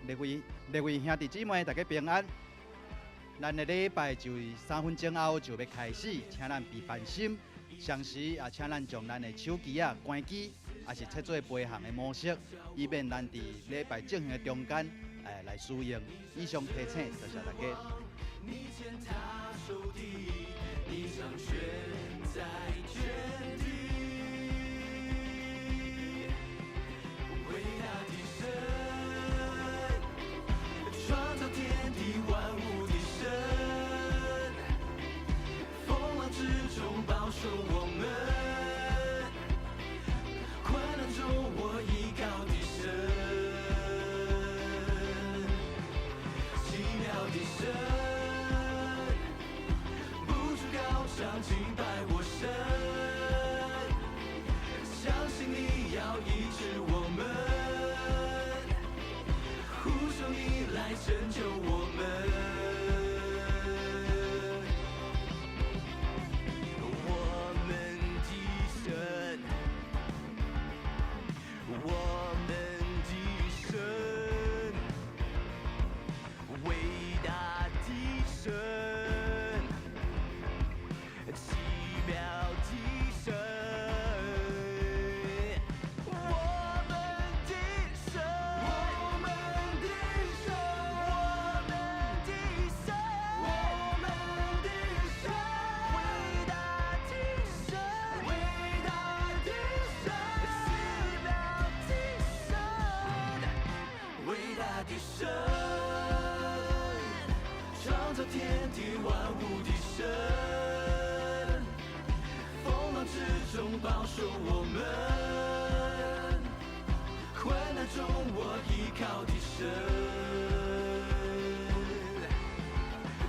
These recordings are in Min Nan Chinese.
各位各位兄弟姊妹，大家平安。咱的禮拜就3分鐘後就欲開始，請咱備辦心，同時也請咱將咱的手機啊關機，抑是設做飛行的模式，以免咱佇禮拜進行的中間，來使用。以上提醒，多謝大家。創造天地萬物的神，風浪之中保守我們，困難中我依靠的神，奇妙的神，不住高唱敬拜我神，相信你要醫治我們。呼求你來拯救我們，我們的神，我們的神，偉大的神，奇妙的神。我們的神，我們的神，我們的神，我們的神，偉大的神，偉大的神，奇妙的神，偉大的神，創造天地萬物的神，風浪之中保守我們。困難中我依靠的神，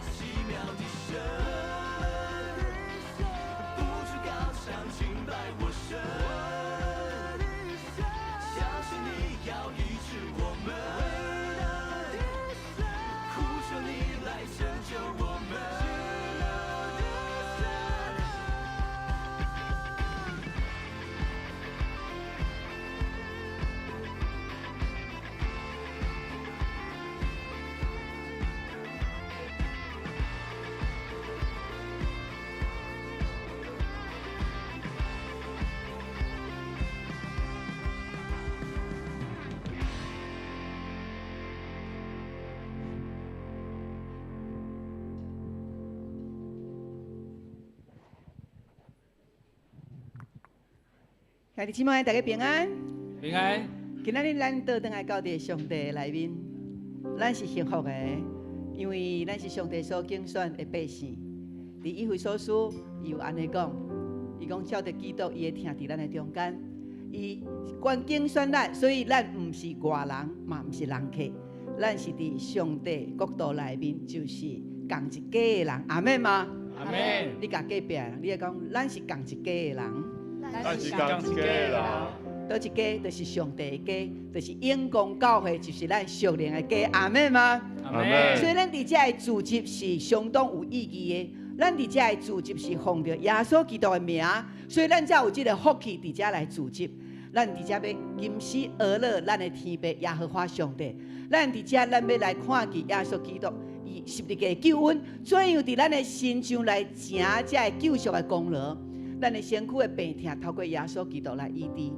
奇妙的神，不住高唱敬拜我神，相信你要醫治我們，呼求你來拯救我們。兄弟姊妹，大家平安。平安。今仔日咱倒轉來到佇上帝內面，咱是幸福的，因為咱是上帝所揀選的百姓。佇以弗所書，伊有按呢講，伊講照著基督，伊的疼佇咱的中間，伊關揀選咱，所以咱毋是外人，嘛毋是人客，咱是佇上帝國度內面，就是仝一家的人。阿們嗎？阿們。你共隔壁人，你愛講，咱是仝一家的人。咱是仝一家的人。佗一家，就是上帝的家，就是永光教會，就是咱屬靈的家。阿們嗎？阿們。所以咱佇遮的聚集是相當有意義的。咱佇遮的聚集是奉著耶穌基督的名，所以咱才有這个福氣佇遮來聚集。咱佇遮欲吟詩呵咾咱的天父耶和華上帝。咱佇遮，咱欲來看見耶穌基督伊十字架的救恩，怎樣佇咱的身上來成這个救贖的功勞。咱的身軀的病痛，透過耶穌基督來醫治。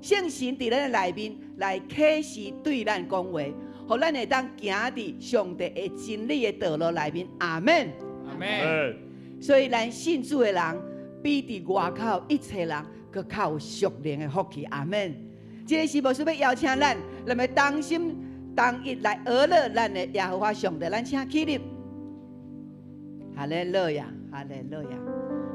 聖神佇咱的內面來啟示對咱講話，予咱會當行佇上帝的真理的道路內面。阿們。阿們。所以咱信主的人，比佇外口一切人閣較有屬靈的福氣。阿們。這个是牧師欲邀請咱，咱欲同心同意來呵咾咱的耶和華上帝。咱請起立。哈利路亞，哈利路亞，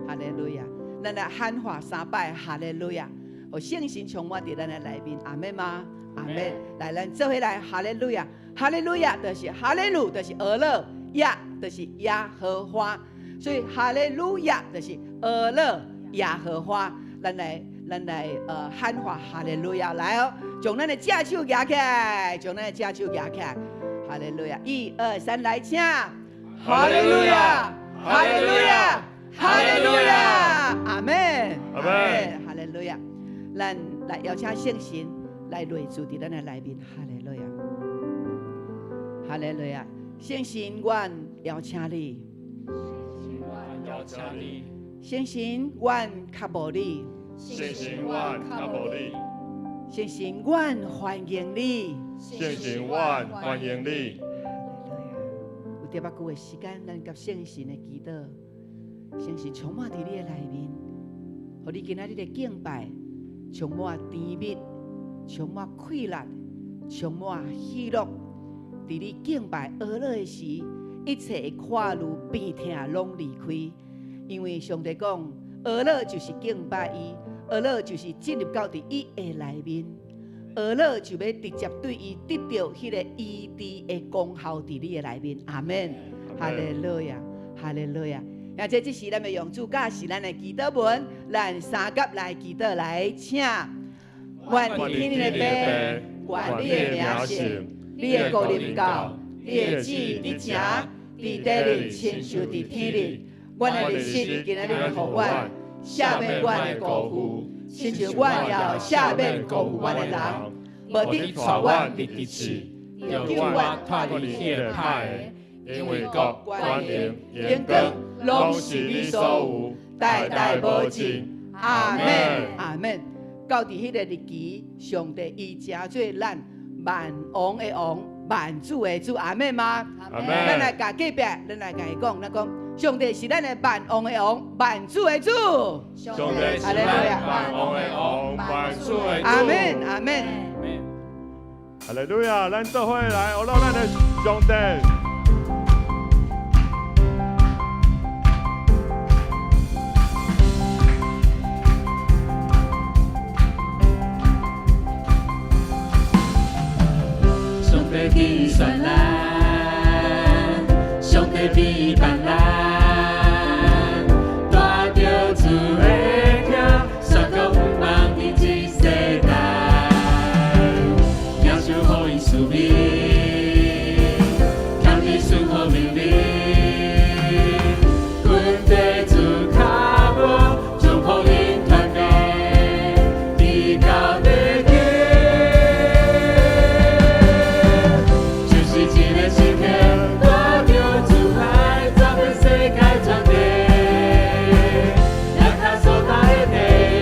哈利路亞。咱來喊話三擺，哈利路亞！予聖神充滿佇咱的內面，阿們嗎？阿們。來，咱做伙來，哈利路亞，哈利路亞，就是哈利路，就是呵咾，亞，就是耶和華。所以哈利路亞就是呵咾耶和華。咱來，咱來，喊話哈利路亞來哦！將咱的正手舉起來，將咱的正手舉起來，哈利路亞！一二三，來請！哈利路亞，哈利路亞。哈利路亞，阿們，阿們，哈利路亞。咱來邀請聖神來內住佇咱的內面，哈利路亞。哈利路亞！聖神，阮邀請你；邀請你，聖神，阮渴慕你；聖神，阮渴慕你；聖神，阮歡迎你。聖神，阮歡迎你。有淡薄仔久的時間，咱佮聖神的祈禱，聖神充滿佇你的內面，予你今仔日的敬拜充滿甜蜜，充滿快樂，充滿喜樂。佇你敬拜呵咾的時，一切的苦慮病痛攏離開，因為上帝講，呵咾就是敬拜伊，呵咾就是進入到佇伊的內面，呵咾就欲直接對伊得著彼个醫治的功效佇你的內面。阿門。哈利路亞，哈利路亞。啊，這時咱欲用主教示咱的祈禱文，咱相佮來祈禱來，請。願天頂的父，願你的名聖，你的國臨到，你的旨意佇埕，佇地裡親像佇天裡。阮的日食今仔日予阮，赦免阮的辜負，親像阮也赦免辜負阮的人，無得帶阮入去試，著救阮脫離彼个歹的，因為國、權能、榮光，攏是你所有，代代無盡。阿門，阿門。到佇彼个日期，上帝伊成做咱萬王的王，萬主的主，阿門嗎？阿門。咱來共隔壁，咱來共伊講，咱講，上帝是咱的萬王的王，萬主的主。上帝是咱萬王的王，萬主的主。阿門，阿門。哈利路亞，咱做伙來，呵咾咱的上帝。上帝揀選咱，上帝庇護咱，帶著主的疼，宣告盼望佇這世代。耶穌予伊賜命，謙卑順服命令，跟綴主跤步，將福音傳遞，直到地極。就是這个時刻，帶著主愛，走遍世界全地。咱跤所踏的地，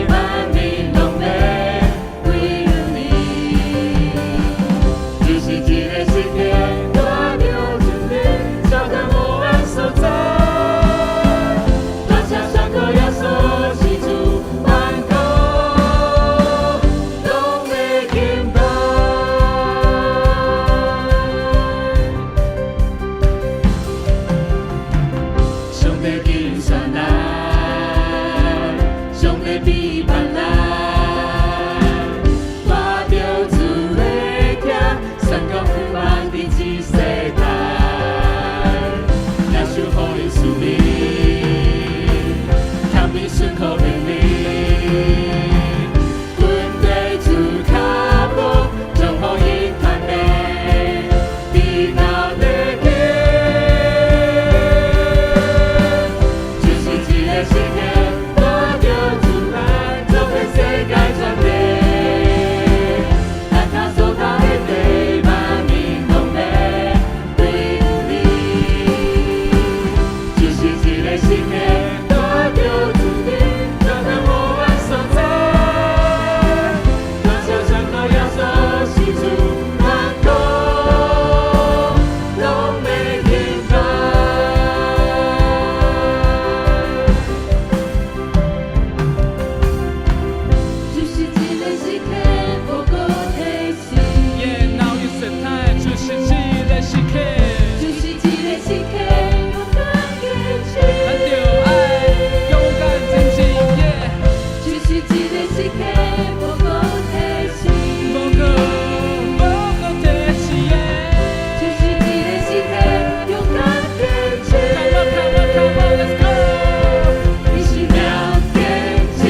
萬民攏欲歸於你。就是這个時刻，帶著真理，照亮黑暗所在。大聲宣告耶穌是主，萬國攏欲敬拜。上帝揀選咱，上帝庇護咱，帶著主的疼，宣告盼望佇這世代。耶穌予伊賜命，謙卑順服命令，跟綴主跤步，將福音傳遞，直到地極。就是這个時刻，帶著主愛，走遍世界全地。咱跤所踏的地，萬民攏欲歸於你。就是這个時刻，帶著主靈，照亮黑暗所在。大聲宣告耶穌是主，萬國攏欲敬拜。就是這个時刻，無閣提醒。 Yeah, now is the time，就是這个時刻，就是這个時刻，勇敢堅持。咱著愛勇敢前進。Yeah，就是這个時刻，無閣提醒。無閣無閣提醒。Yeah，就是這个時刻，勇敢堅持。 Come on, come on, come on, let's go。你是了天志，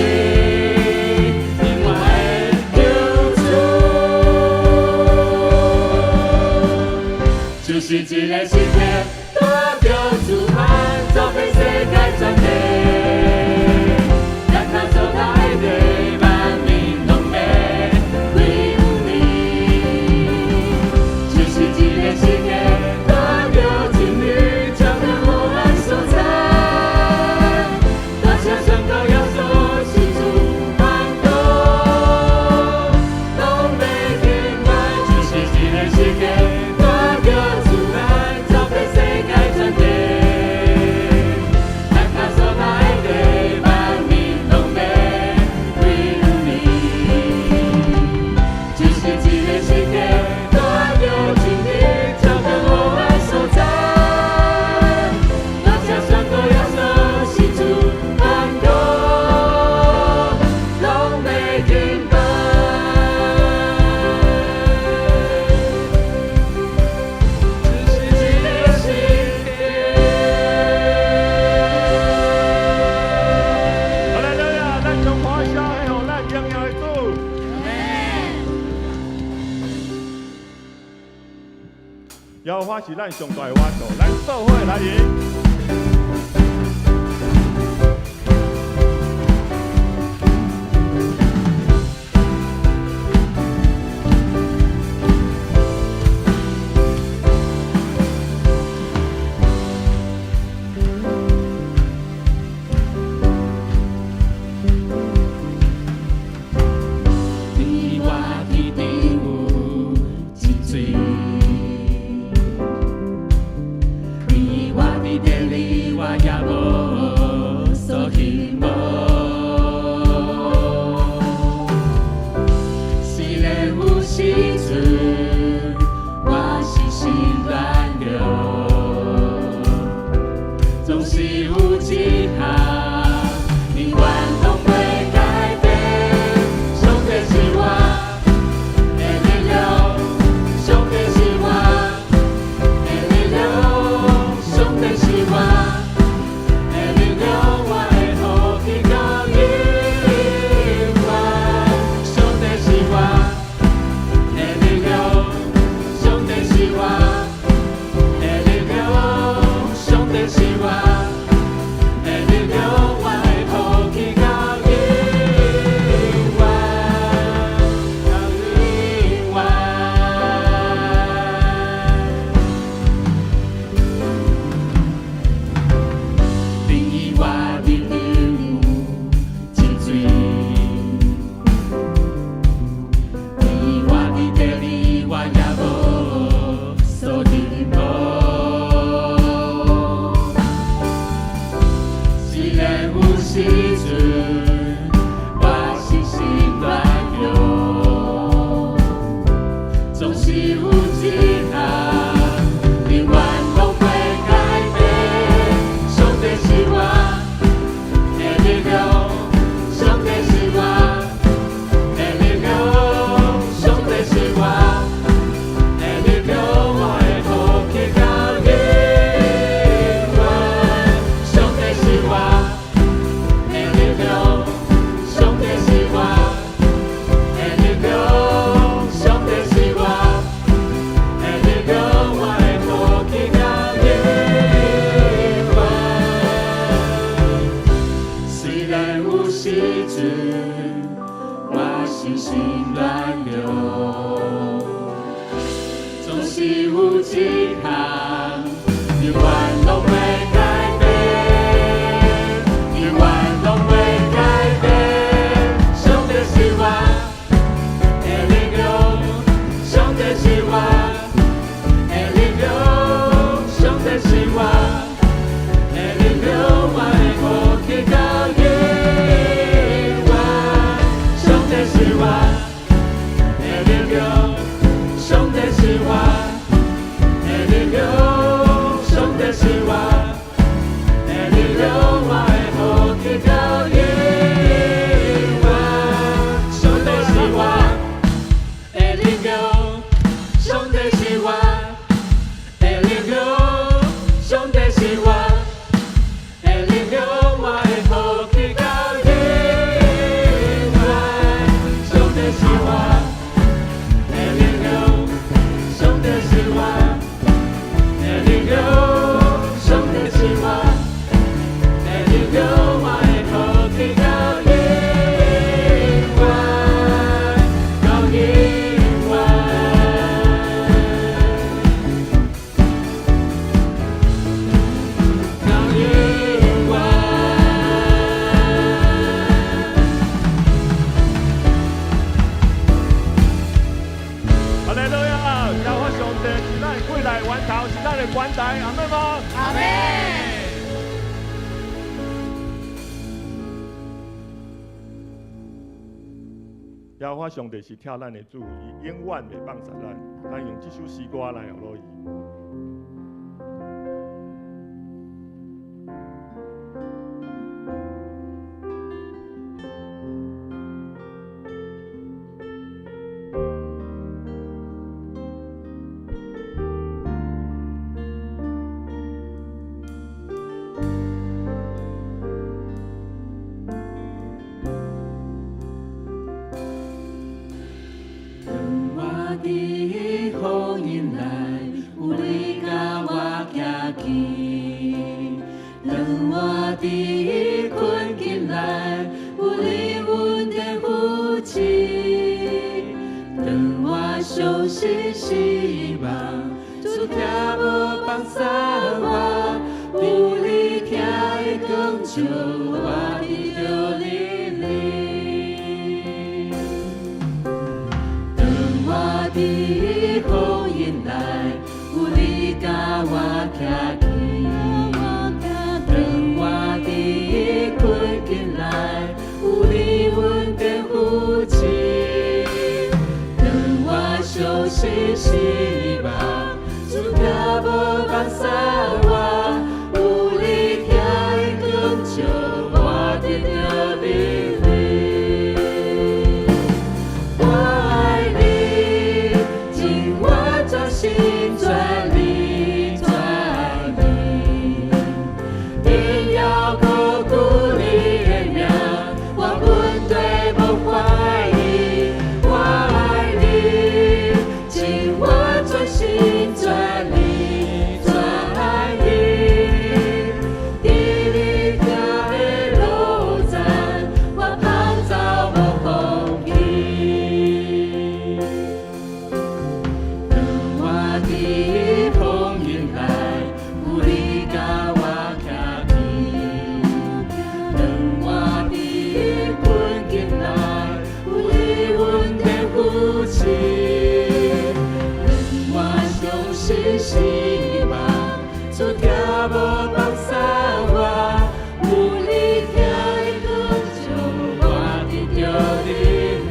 你我的救主。就是這个時刻，帶著主愛，走遍世界全地。咱跤所踏的地，萬民攏欲歸於你。就是這个時刻，耶和華是咱上大的源頭，咱做伙來迎。你我天顶有一水，你我伫地里我也无所希望。虽然有时阵我是心软弱，总是有一项永远拢袂改变。上帝是我的力量，上帝是我的力量，上帝是我的力量，我的福气到永远。上帝是我的力量，上帝是我的力量，上帝是我的力量，我的福气到永远，到永远。你我天顶有一水，你我伫地里我也无所希望。虽然有时阵我是心软弱，总是有一项永远拢袂改变。上帝是我的力量，上帝是我的力量，上帝是我的力量，我的福气到永远。上帝是我的力量，上帝是我的力量，上帝是我的力量，我的福气到永远。虽然有时阵我是心软弱，总是有一项永远拢袂改变，永远拢袂改变。上帝是我的力量，上帝是我的力量，上帝是我的力量，我的福气到永远。上帝是我的力量，上帝是我的力量，上帝是我的力量，我的福气到永远。上帝是我的力量，上帝是我的力量，上帝是我的力量，我的福气到永远。上帝是我的力量，上帝是我的力量，上帝是我的力量，我的福气到永远，到永远。到永远。哈利路亞！耶和華上帝是咱的歸來源頭，是咱的關台，阿們無？阿們。耶和華上帝是疼咱的主，伊永遠袂放捨咱。咱用這首詩歌來學落伊。當我伫雨林內，有佇困境內，有你恩典扶持。當我傷心失望，主疼無放捨我，有你疼的光照，我得著力量。當我佇風雲內，有你共我徛起。當我佇困境內，有你恩典扶持。當我傷心失望，主疼無放捨我，有你疼的光照，我得著力量。我愛你，盡我全心全力全意，榮耀高舉你的名，我絕對無懷疑。我愛你，盡我全心全力全意，佇你疼的路站，我跑走無放棄。當我佇風雲內，有你共我徛起。當我佇困境內，有你恩典扶持。當我傷心失望，主疼無放捨我，有你疼的光照，我得著力量。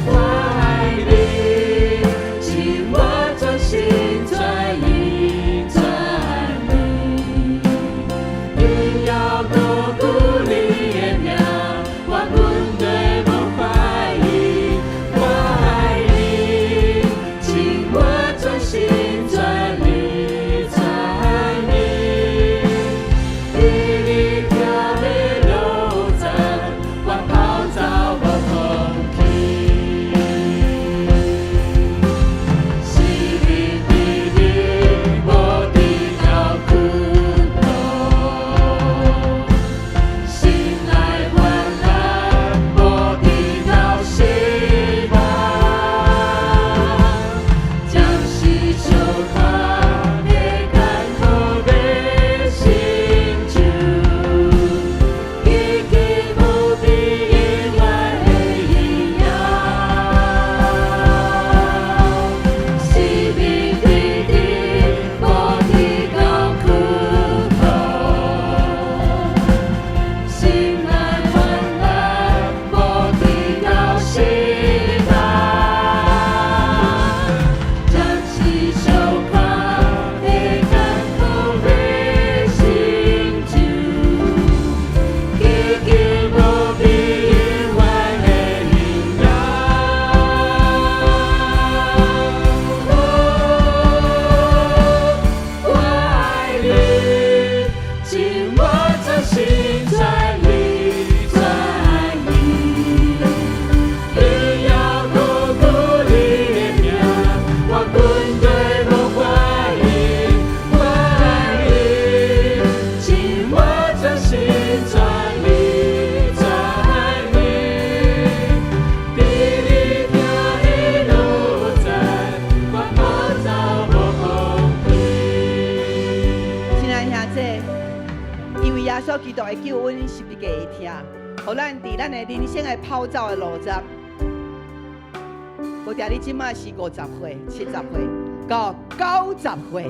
我愛你，盡我全心全意全意，榮耀高舉你的名，我絕對無懷疑。我愛你，盡我全心全力全意，佇你疼的路站，我跑走無放棄。生命佇你無得到苦痛，心內患難無得到失望，暫時相看的艱苦欲成就，已經無比永遠的榮耀。生命佇你無得到苦痛，心內患難無得到失望，暫時相看的艱苦欲成就，已經無比永遠的榮耀。哦，我愛你，盡我全心全力全意，榮耀高舉你的名，我絕對無懷疑。我愛你，盡我全心全力全意，佇你疼的路站，我跑走無放棄。親愛兄弟，因為耶穌基督的救恩十字架的疼，予咱佇咱的人生的跑走的路站，無定你這馬是50歲、70歲到90歲，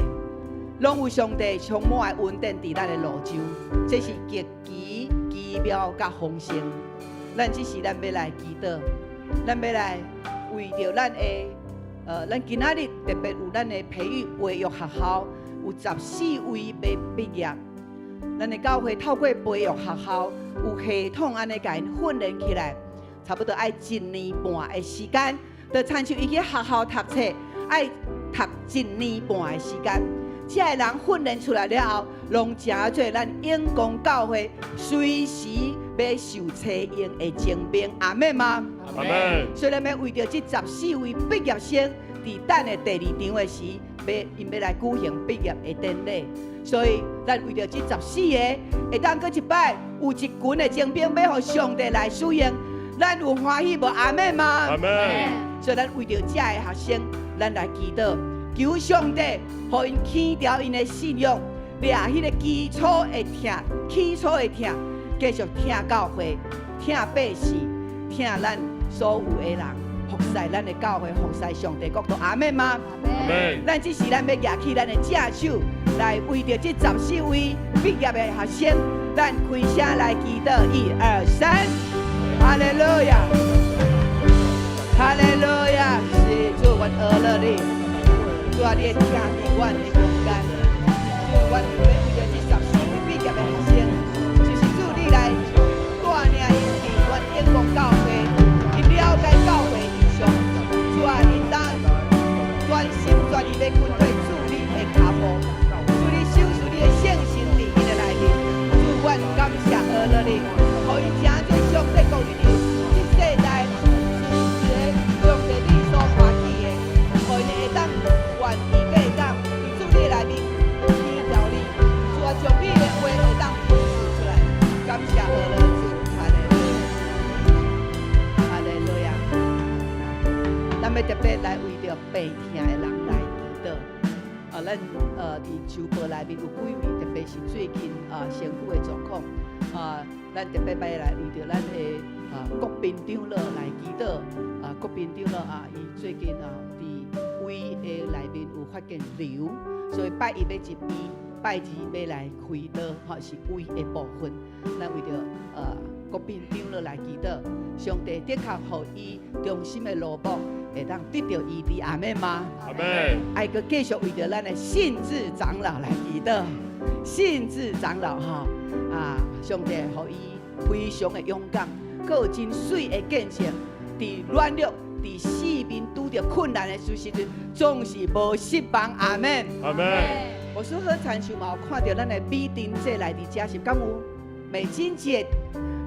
攏有上帝充滿的恩典佇咱的路上，這是極其奇妙佮豐盛。咱這時咱欲來祈禱，咱欲來為著咱的，咱今仔日特別有咱的培育學校，有14位欲畢業。咱的教會透過培育學校，有系統按呢共𪜶訓練起來，差不多愛一年半的時間，就親像伊去學校讀冊，愛讀一年半的時間。這个人訓練出來了後，攏成做咱永光教會隨時欲受差用的精兵，阿們嗎？阿們。所以咱欲為著這14位畢業生，佇等的第二場的時，欲𪜶欲來舉行畢業的典禮，所以咱為著這十四个會當閣一擺有一群的精兵欲予上帝來使用，咱有歡喜無？阿們嗎？阿們。所以咱為著這个學生，咱來祈禱，求上帝予𪜶起牢𪜶的信仰，掠彼个基礎的疼，起初的疼，繼續疼教會，疼百姓，疼咱所有的人，服侍咱的教會，服侍上帝國度。阿們嗎？阿們。咱這時咱欲舉起咱的正手，來為著這十四位畢業的學生，咱開聲來祈禱，一二三，哈利路亞，哈利路亞，是主，阮阿樂你，主啊，你會疼佇阮的中間，主，阮欲為著這十四位畢業的學生，就是主你來帶領𪜶佇阮永光教會，𪜶了解教會異象，主啊，𪜶當全心全意欲跟隨主你的跤步，主你賞賜你的聖神佇𪜶的內面，主，阮感謝阿樂你，予𪜶成做上帝國裡面這世代是一个上帝你所歡喜的，予𪜶會當願意會當佇主你的內面起牢你，主啊，將你的話會當顯示出來，感謝阿樂主，哈利路亞，哈利路亞。咱欲特別來為著病疼的人來祈禱。啊，咱佇秋報內面有幾位，特別是最近啊身軀的狀況，啊，咱特別欲來為著咱的啊國賓長老來祈禱。啊，國賓長老啊，伊最近啊佇胃的內面有發現瘤，所以拜一欲入院，拜二欲來開刀，吼，是胃的部分。咱為著國賓長老來祈禱，上帝的確予伊忠心的蘿蔔會當得著醫治，阿們嗎？阿們。愛閣繼續為著咱的信智長老來祈禱，信智長老吼啊，上帝予伊非常的勇敢，閣有真媠的見證，佇軟弱、佇四面拄著困難的時陣，總是無失望。阿們。阿們。牧師好親像嘛有看著咱的美珍姐來佇遮是敢有？美珍姐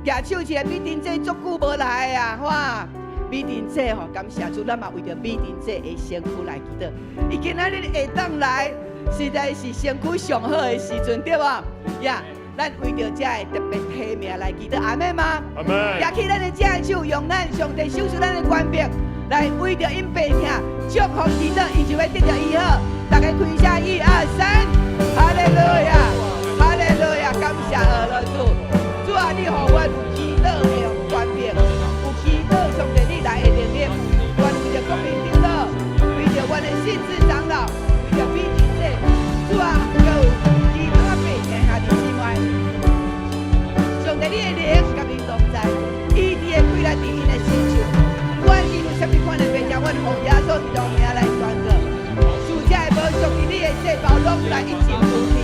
舉手一下，美珍姐足久無來啊！哇，美珍姐吼，感謝主，咱嘛為著美珍姐的身軀來祈禱。伊今仔日會當來，實在是身軀上好的時陣，對無？呀，咱為著這个特別提名來祈禱，阿們嗎？阿們。舉起咱的正手，用咱上帝賞賜咱的權柄，來為著𪜶病疼祝福祈禱，伊就欲得著醫好。大家開聲，一二三，哈利路亞，哈利路亞，感謝阿樂主。主啊，你予阮有祈禱的權柄，有祈禱上帝你來的能力。阮為著國民長老，為著阮的信智長老，為著美珍姐，主啊，閣有其他病疼兄弟姊妹，上帝你的靈佮𪜶同在，醫治的氣力佇𪜶的身上。不管𪜶有啥物款的病症，阮奉耶穌基督名來宣告，使這个無屬於你的細胞攏來一清除去。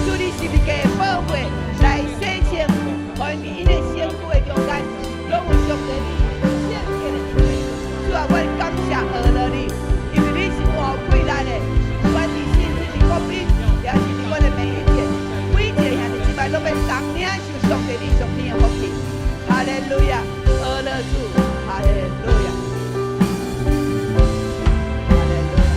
主你十字架的寶血來洗清，予𪜶佇𪜶的身軀的中間，攏有上帝你聖潔的一面。主啊，阮感謝阿樂你，因為你是大有氣力的。不管是信智佇國賓，抑是佇阮的美一姐，每一個兄弟姊妹攏欲同領受上帝你屬天的福氣。哈利路亞，阿樂主，哈利路亞，哈利路亞。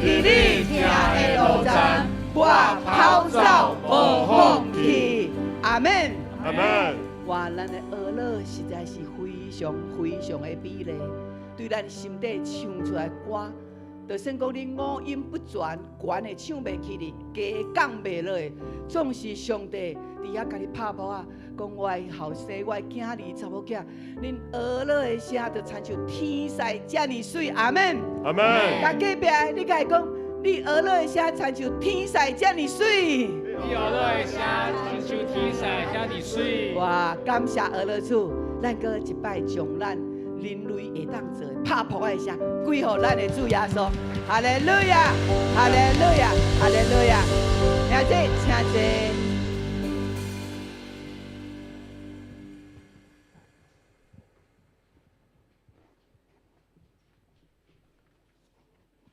佇你疼的路站，我跑走無放棄。阿門。阿門。哇，咱的哀樂實在是非常非常的美麗，對咱心底唱出來歌，就算講你五音不全，懸的唱袂起哩，低降袂落的，總是上帝佇遐共你拍噗仔，講我的後生，我的囝兒、查某囝，恁哀樂的聲就親像天使遮爾媠，阿門。阿門。共隔壁的，你共伊講，你哀樂的聲親像天使遮爾媠。你哀樂的聲親像天使遮爾媠。哇！感謝哀樂主，咱閣一擺將咱人類會當做的拍噗仔的聲，歸予咱的主耶穌。哈利路亞，哈利路亞，哈利路亞。兄弟，請坐。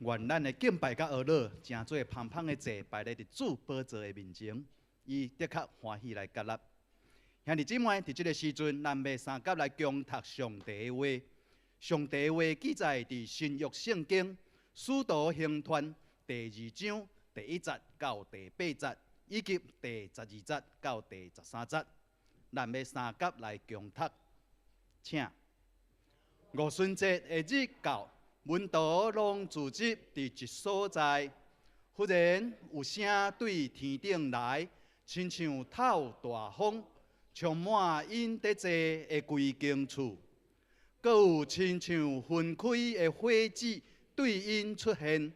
願咱的敬拜佮哀樂，成做芳芳的祭，擺咧佇主寶座的面前，伊的確歡喜來接納。兄弟姊妹，佇這个時陣，咱欲相佮來恭讀上帝的話。上帝的話記載佇新約聖經使徒行傳第二章第一節到第八節，以及第十二節到第十三節。咱欲相佮來恭讀，請。五旬節的日到，門徒攏聚集佇一所在，忽然有聲對天頂來，親像透大風，充滿𪜶佇坐的規間厝。閣有親像分開的火舌對𪜶出現，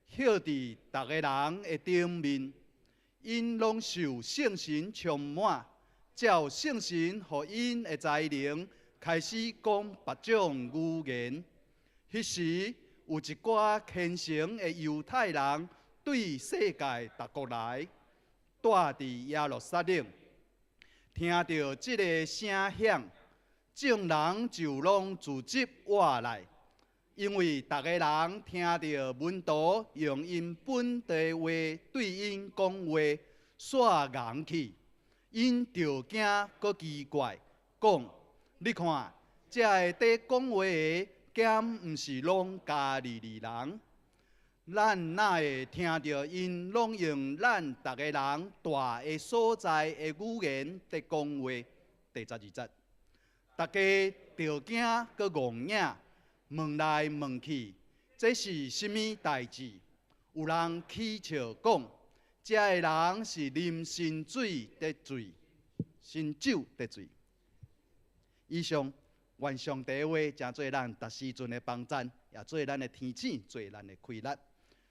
歇佇逐個人的頂面。𪜶攏受聖神充滿，照聖神予𪜶的才能，開始講別種語言。彼時有一寡虔誠的猶太人對世界各國來，蹛佇耶路撒冷，聽著這个聲響，眾人就攏聚集倚來，因為逐个人聽著門徒用𪜶本地話對𪜶講話，煞愣去，𪜶著驚閣奇怪，講：你看，這个佇講話的，敢毋是攏加利利人？咱哪會聽著𪜶攏用咱逐个人蹛的所在的語言佇講話？第十二節，大家著驚閣戇影，問來問去，這是啥物代誌？有人起笑講，這个人是啉新水得醉，新酒得醉。以上，願上帝的話成做咱逐時陣的幫贊，也做咱的提醒，做咱的開力。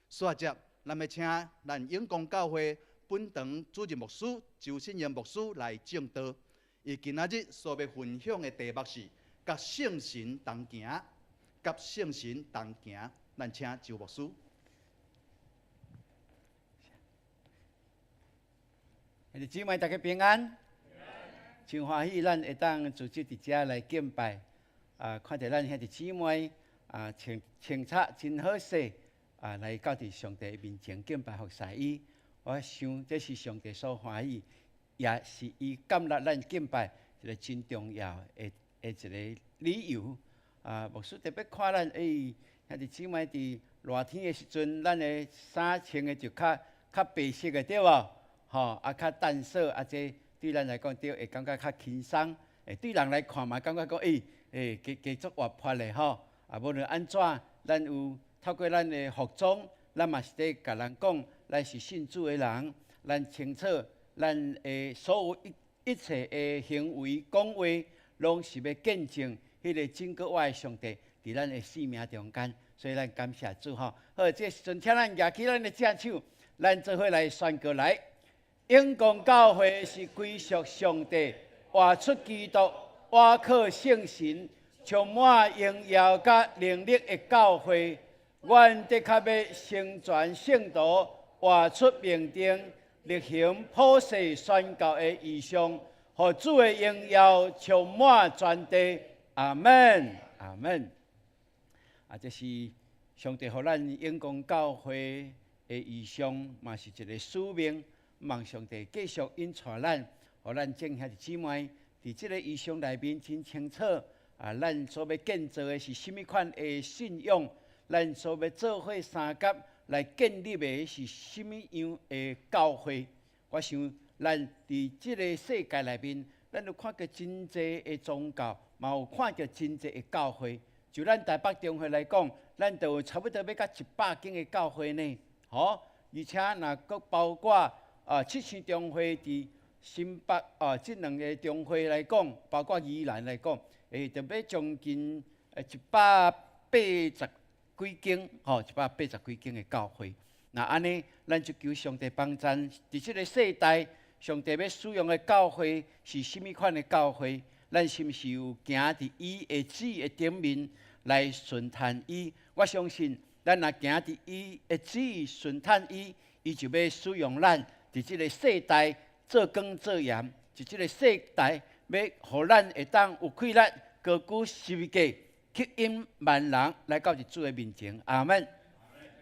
煞接，咱欲請咱永光教會本堂主任牧師周信榮牧師來證道。伊今仔日所欲分享的題目是：佮聖神同行，佮聖神同行。咱請周牧師。兄弟姊妹，大家平安。真歡喜，咱會當組織佇遮來敬拜。啊，看著咱兄弟姊妹啊，穿穿插真好勢啊，來到佇上帝面前敬拜服侍伊。我想這是上帝所歡喜，也是伊感納咱敬拜一個真重要的的一個理由。啊，牧師特別看咱，欸，兄弟姊妹佇熱天的時陣，咱的衫穿的就較較白色的對無？吼，啊較淡色，啊這對咱來講，對會感覺較輕鬆。欸，對人來看嘛，感覺講，欸，欸，加加足活潑的吼。啊，無論按怎，咱有透過咱的服裝，咱嘛是佇共人講，咱是信主的人，咱清楚，咱的所有一一切的行為、講話，攏是欲見證彼个拯救我的上帝佇咱的生命中間。所以咱感謝主吼。好，這時陣請咱舉起咱的正手，咱做伙來宣告來。永光教會是歸屬上帝，活出基督，倚靠聖神，充滿榮耀佮能力的教會。阮的確欲成全聖徒，活出命定，力行普世宣教的異象，予主的榮耀充滿全地。阿門，阿門。啊，這是上帝予咱永光教會的異象，嘛是一個使命。望上帝繼續引帶咱，予咱眾兄弟姊妹佇這個異象內面真清楚。啊，咱所欲建造的是啥物款的信仰？咱所欲做伙相佮來建立的是啥物樣的教會？我想，咱佇這个世界內面，咱有看過真濟的宗教，嘛有看著真濟的教會。就咱台北中會來講，咱就有差不多欲到100間的教會呢，吼！而且若閣包括啊七星中會佇新北啊，這兩个中會來講，包括宜蘭來講，就欲將近180幾間，吼，180幾間的教會。若按呢，咱就求上帝幫贊，佇這个世代，上帝欲使用的教會是啥物款的教會？咱是毋是有行佇伊的旨意頂面來順趁伊？我相信，咱若行佇伊的旨意順趁伊，伊就欲使用咱佇這个世代做光做鹽，佇這个世代欲予咱會當有氣力高舉十字架，吸引萬人來到佇主的面前。阿門。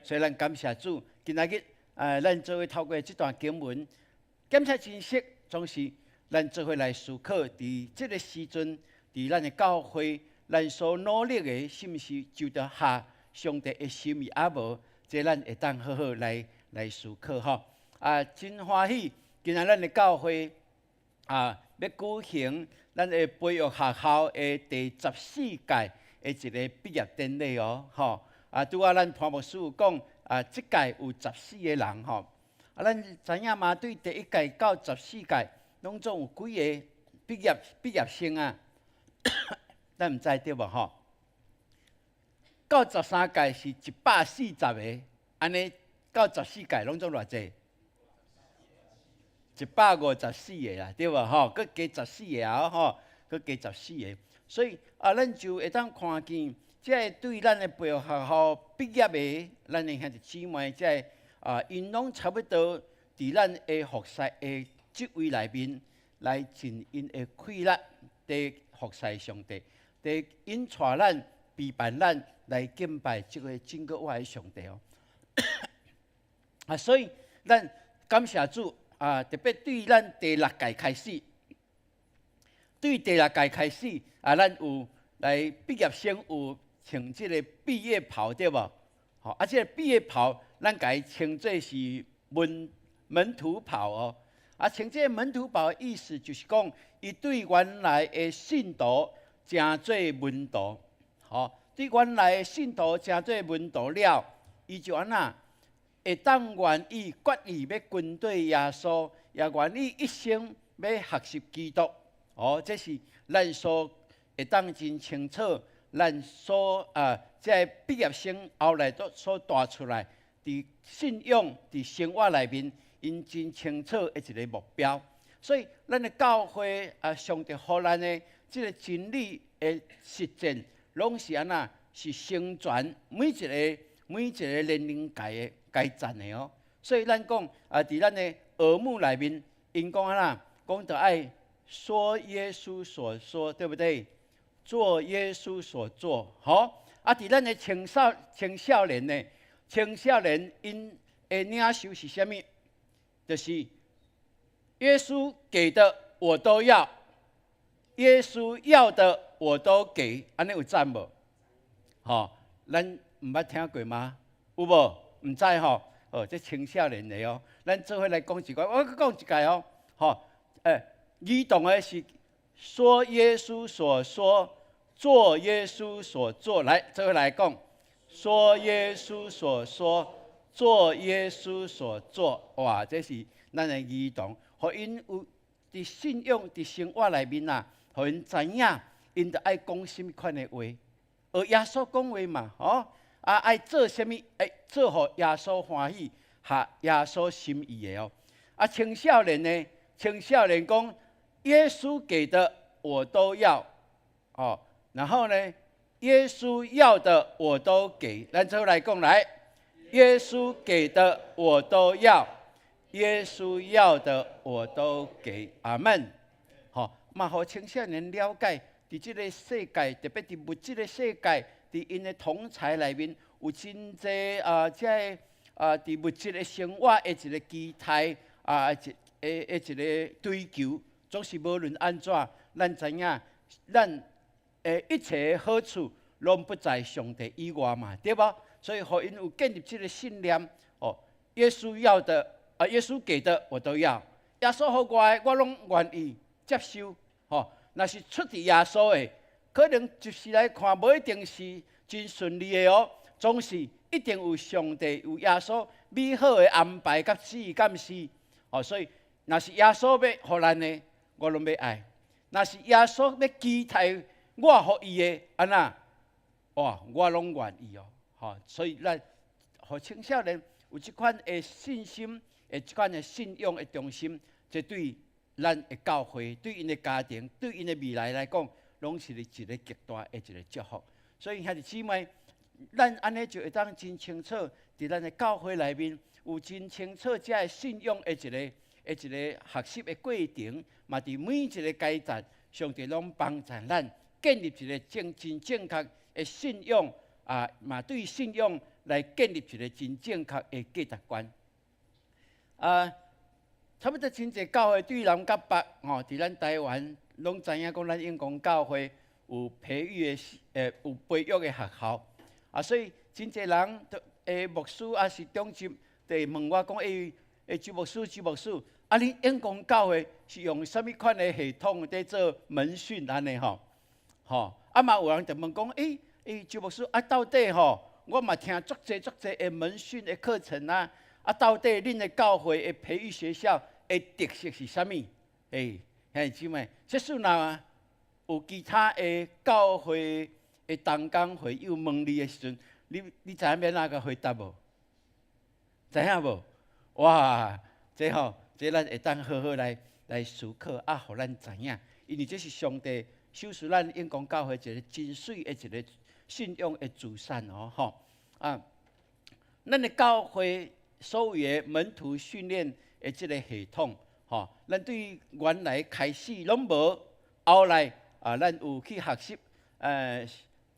所以咱感謝主，今仔日，咱做伙透過這段經文，檢測真實，總是咱做伙來思考，佇這个時陣，佇咱的教會，咱所努力的，是毋是就著合上帝的心意抑無？這咱會當好好來思考吼。啊，真歡喜，今仔咱的教會啊，欲舉行咱的培育學校的第14屆的一个畢業典禮哦，吼。啊，拄仔咱潘牧師有講，啊，這屆有十四个人吼。啊，咱知影嘛？對第一屆到十四屆，攏總有幾个畢業生啊？咱毋知對無吼？到13屆是140個，按呢到十四屆攏總偌濟？154個啦，對無吼？閣加十四個啊吼，閣加十四個。所以啊，咱就會當看見，這个對咱的培育學校畢業的，咱的兄弟姊妹，這个啊，𪜶攏差不多佇咱的服侍的職位內面，來盡𪜶的氣力，佇服侍上帝，佇𪜶帶咱陪伴咱來敬拜這个真閣活的上帝哦。啊，所以咱感謝主啊，特別對咱第六屆開始，對第六屆開始啊，咱有來畢業生有穿這个畢業袍對無？吼，啊，這个畢業袍，咱共伊稱做是門徒袍哦。啊，穿這个門徒袍的意思就是講，伊對原來的信徒成做門徒，吼，對原來的信徒成做門徒了，伊就按怎會當願意決意欲跟綴耶穌，也願意一生欲學習基督。哦，這是咱所會當真清楚，咱所啊，這个畢業生後來都所帶出來，佇信仰、佇生活內面，𪜶真清楚的一个目標。所以，咱的教會啊，上帝予咱的這个真理的實踐，攏是按怎？是成全每一个年齡界的階層的哦。所以咱講啊，佇咱的兒牧內面，𪜶講按怎？講著愛說耶穌所說，對不對？做耶穌所做，好。啊，佇咱的青少年呢？青少年𪜶的領袖是啥物？就是耶穌給的我都要，耶穌要的我都給，按呢有讚無？吼，咱毋捌聽過嗎？有無？毋知吼？哦，這青少年的哦，咱做伙來講一個，我閣講一擺哦，吼，兒童的是說耶穌所說，做耶穌所做，來，做伙來講，說耶穌所說，做耶穌所做，哇，這是咱的兒童，予𪜶有佇信仰、佇生活內面啊，予𪜶知影，𪜶著愛講啥物款的話，學耶穌講話嘛，吼，啊，愛做啥物，愛做予耶穌歡喜，合耶穌心意的哦。啊，青少年呢？青少年講，耶穌給的我都要，哦，然後呢，耶穌要的我都給。咱做伙來講來，耶穌給的我都要，耶穌要的我都給。阿門。吼，嘛，予青少年了解，佇這个世界，特別佇物質的世界，佇𪜶的同儕內面，有真濟啊，這个啊，佇物質的生活的一个期待啊，一个追求，總是無論按怎，咱知影，咱的一切好處攏不在上帝以外嘛，對無？所以予𪜶有建立這个信念，哦，耶穌要的，啊，耶穌給的我都要，耶穌予我的我攏願意接受，吼，若是出自耶穌的，可能一時來看無一定是真順利的哦，總是一定有上帝有耶穌美好的安排佮旨意佮是，哦，所以若是耶穌欲予咱的，我攏欲愛；若是耶穌欲期待我予伊的，按怎？哇，我攏願意哦，吼，所以咱予青少年有這款的信心，的這款的信仰的中心，這對咱的教會、對𪜶的家庭、對𪜶的未來來講，攏是一个極大的一个祝福。所以兄弟姊妹，咱按呢就會當真清楚，佇咱的教會內面有真清楚這个信仰的一个學習的過程，嘛佇每一个階段，上帝攏幫助咱建立一个真正確的信仰啊，嘛對信仰來建立一个真正確的價值觀。啊，差不多真濟教會對南佮北吼，佇咱台灣攏知影講，咱永光教會有培育的，有培育的學校啊，所以真濟人都牧師抑是長執，就會問我講，周牧師，周牧師，啊，恁永光教會是用啥物款的系統佇做門訓按呢吼？吼，啊嘛有人就問講，周牧師，啊到底吼，我嘛聽足濟足濟的門訓的課程啊，啊到底恁的教會的培育學校的特色是啥物？兄弟姊妹，這次若有其他的教會的同工會友問你的時陣，你知影欲按怎共回答無？知影無？哇，這吼，這咱會當好好來思考啊，予咱知影，因為這是上帝賞賜咱永光教會一个真媠的一个信仰的資產哦，吼啊！咱的教會所謂的門徒訓練的這个系統，吼，咱對原來開始攏無，後來啊，咱有去學習，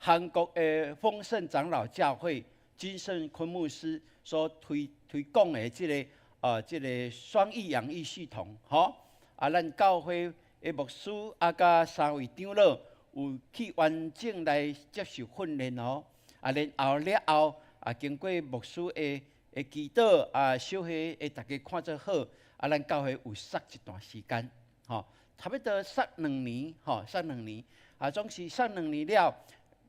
韓國的豐盛長老教會金聖坤牧師所推廣的這个雙翼養育系統，吼啊，咱教會的牧師啊，佮三位長老有去完整來接受訓練哦，啊，然後了後啊，經過牧師的祈禱啊，小會的大家看做好，啊，咱教會有煞一段時間，吼，差不多煞兩年，吼，煞兩年，啊，總是煞兩年了，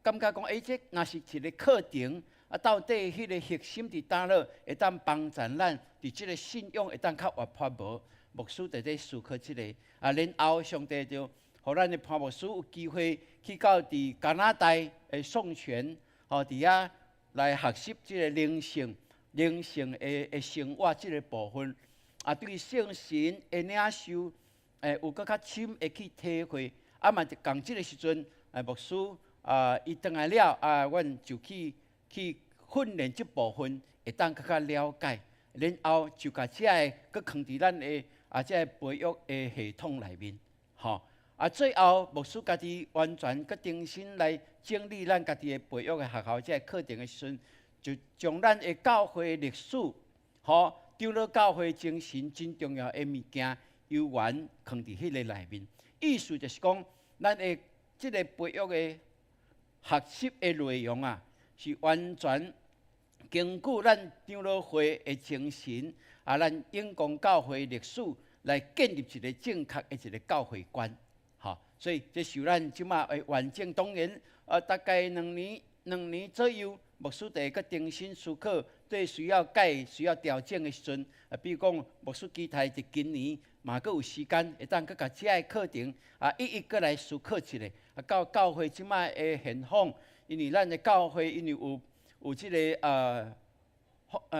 感覺講，這若是一个課程，啊，到底彼个核心佇佗落，會當幫助咱佇這个信仰會當較活潑無？牧師佇咧思考這个，啊，然後上帝就予咱的潘牧師有機會去到佇加拿大的宋泉，吼，佇遐來學習這个靈性的生活這个部分，啊，對聖神的領受，有閣較深的去體會，啊嘛，仝這个時陣，牧師啊，伊轉來了，啊，阮就去訓練這部分，會當閣較了解，然後就共這个閣囥佇咱的啊，這个培育的系統內面，吼。啊，最後牧師家己完全閣重新來整理咱家己的培育的學校這个課程的時陣，就將咱的教會歷史，吼，長老教會精神真重要的物件，猶原囥佇彼个內面。意思就是講，咱的這个培育的學習的內容啊，是完全根據咱長老會的精神，啊，咱永光教會歷史來建立一个正確的一个教會觀，吼。所以這是咱這馬的完整。當然，大概兩年左右，牧師就會閣重新思考，對需要改、需要調整的時陣，啊，比如講，牧師期待佇今年嘛閣有時間，會當閣共這个課程啊，一一閣來思考一下。啊，到教會這馬的現況，因為咱的教會因為有這个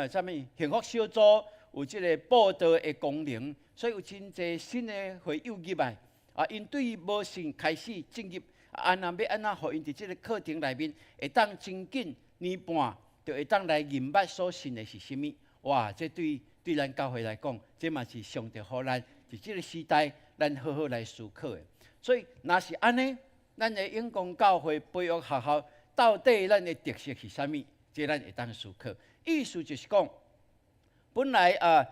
啥物幸福小組，有這个佈道的功能，所以有真濟新的會友入來。啊，𪜶對無信開始進入，啊，若欲按怎予𪜶佇這个課程內面會當真緊年半，就會當來認捌所信的是啥物？哇！這對咱教會來講，這嘛是上帝予咱佇這个時代，咱好好來思考的。所以，若是按呢，咱的永光教會培育學校到底咱的特色是啥物？這咱會當思考。意思就是講，本來啊，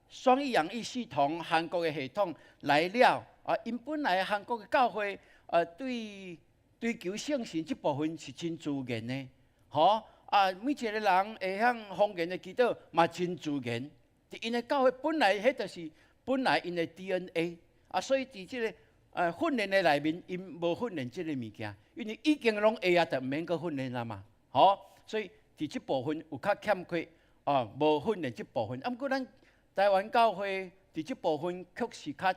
雙翼養育系統韓國的系統來了啊，𪜶本來韓國的教會啊，對追求聖神這部分是真自然的，吼。啊，每一个人會曉方言的祈禱嘛真自然。佇𪜶的教會本來彼就是本來𪜶的 DNA，啊，所以佇這个訓練的內面，𪜶無訓練這个物件，因為已經攏會啊，就毋免閣訓練啊嘛，吼，所以佇這部分有較欠缺，哦，無訓練這部分。啊，毋過咱台灣教會佇這部分確實較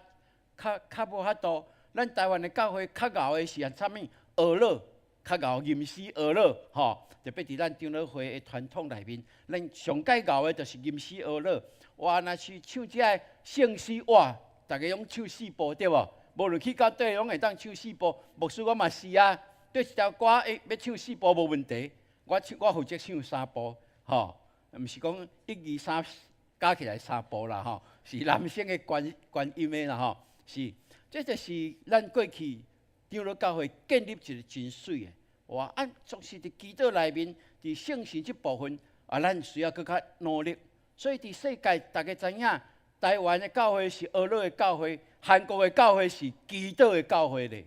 較較無法度。咱台灣的教會較𠢕的是啥物？哀樂較𠢕吟詩哀樂，吼，特別佇咱長老會的傳統內面，咱上蓋𠢕的就是吟詩哀樂。哇，若是唱這个聖詩，哇，逐家攏唱四部對無？無論去到佗攏會當唱四部。牧師我嘛是啊，對一條歌，欸，欲唱四部無問題，我唱我負責唱三部，吼，毋是講一二三加起來三部啦，吼，是男性的高高音的啦，吼，是，這就是咱過去長老教會建立一個真媠的，哇！啊，總是佇祈禱內面，佇聖神這部分，啊，咱需要閣較努力。所以佇世界，逐家知影，台灣的教會是哀樂的教會，韓國的教會是祈禱的教會咧。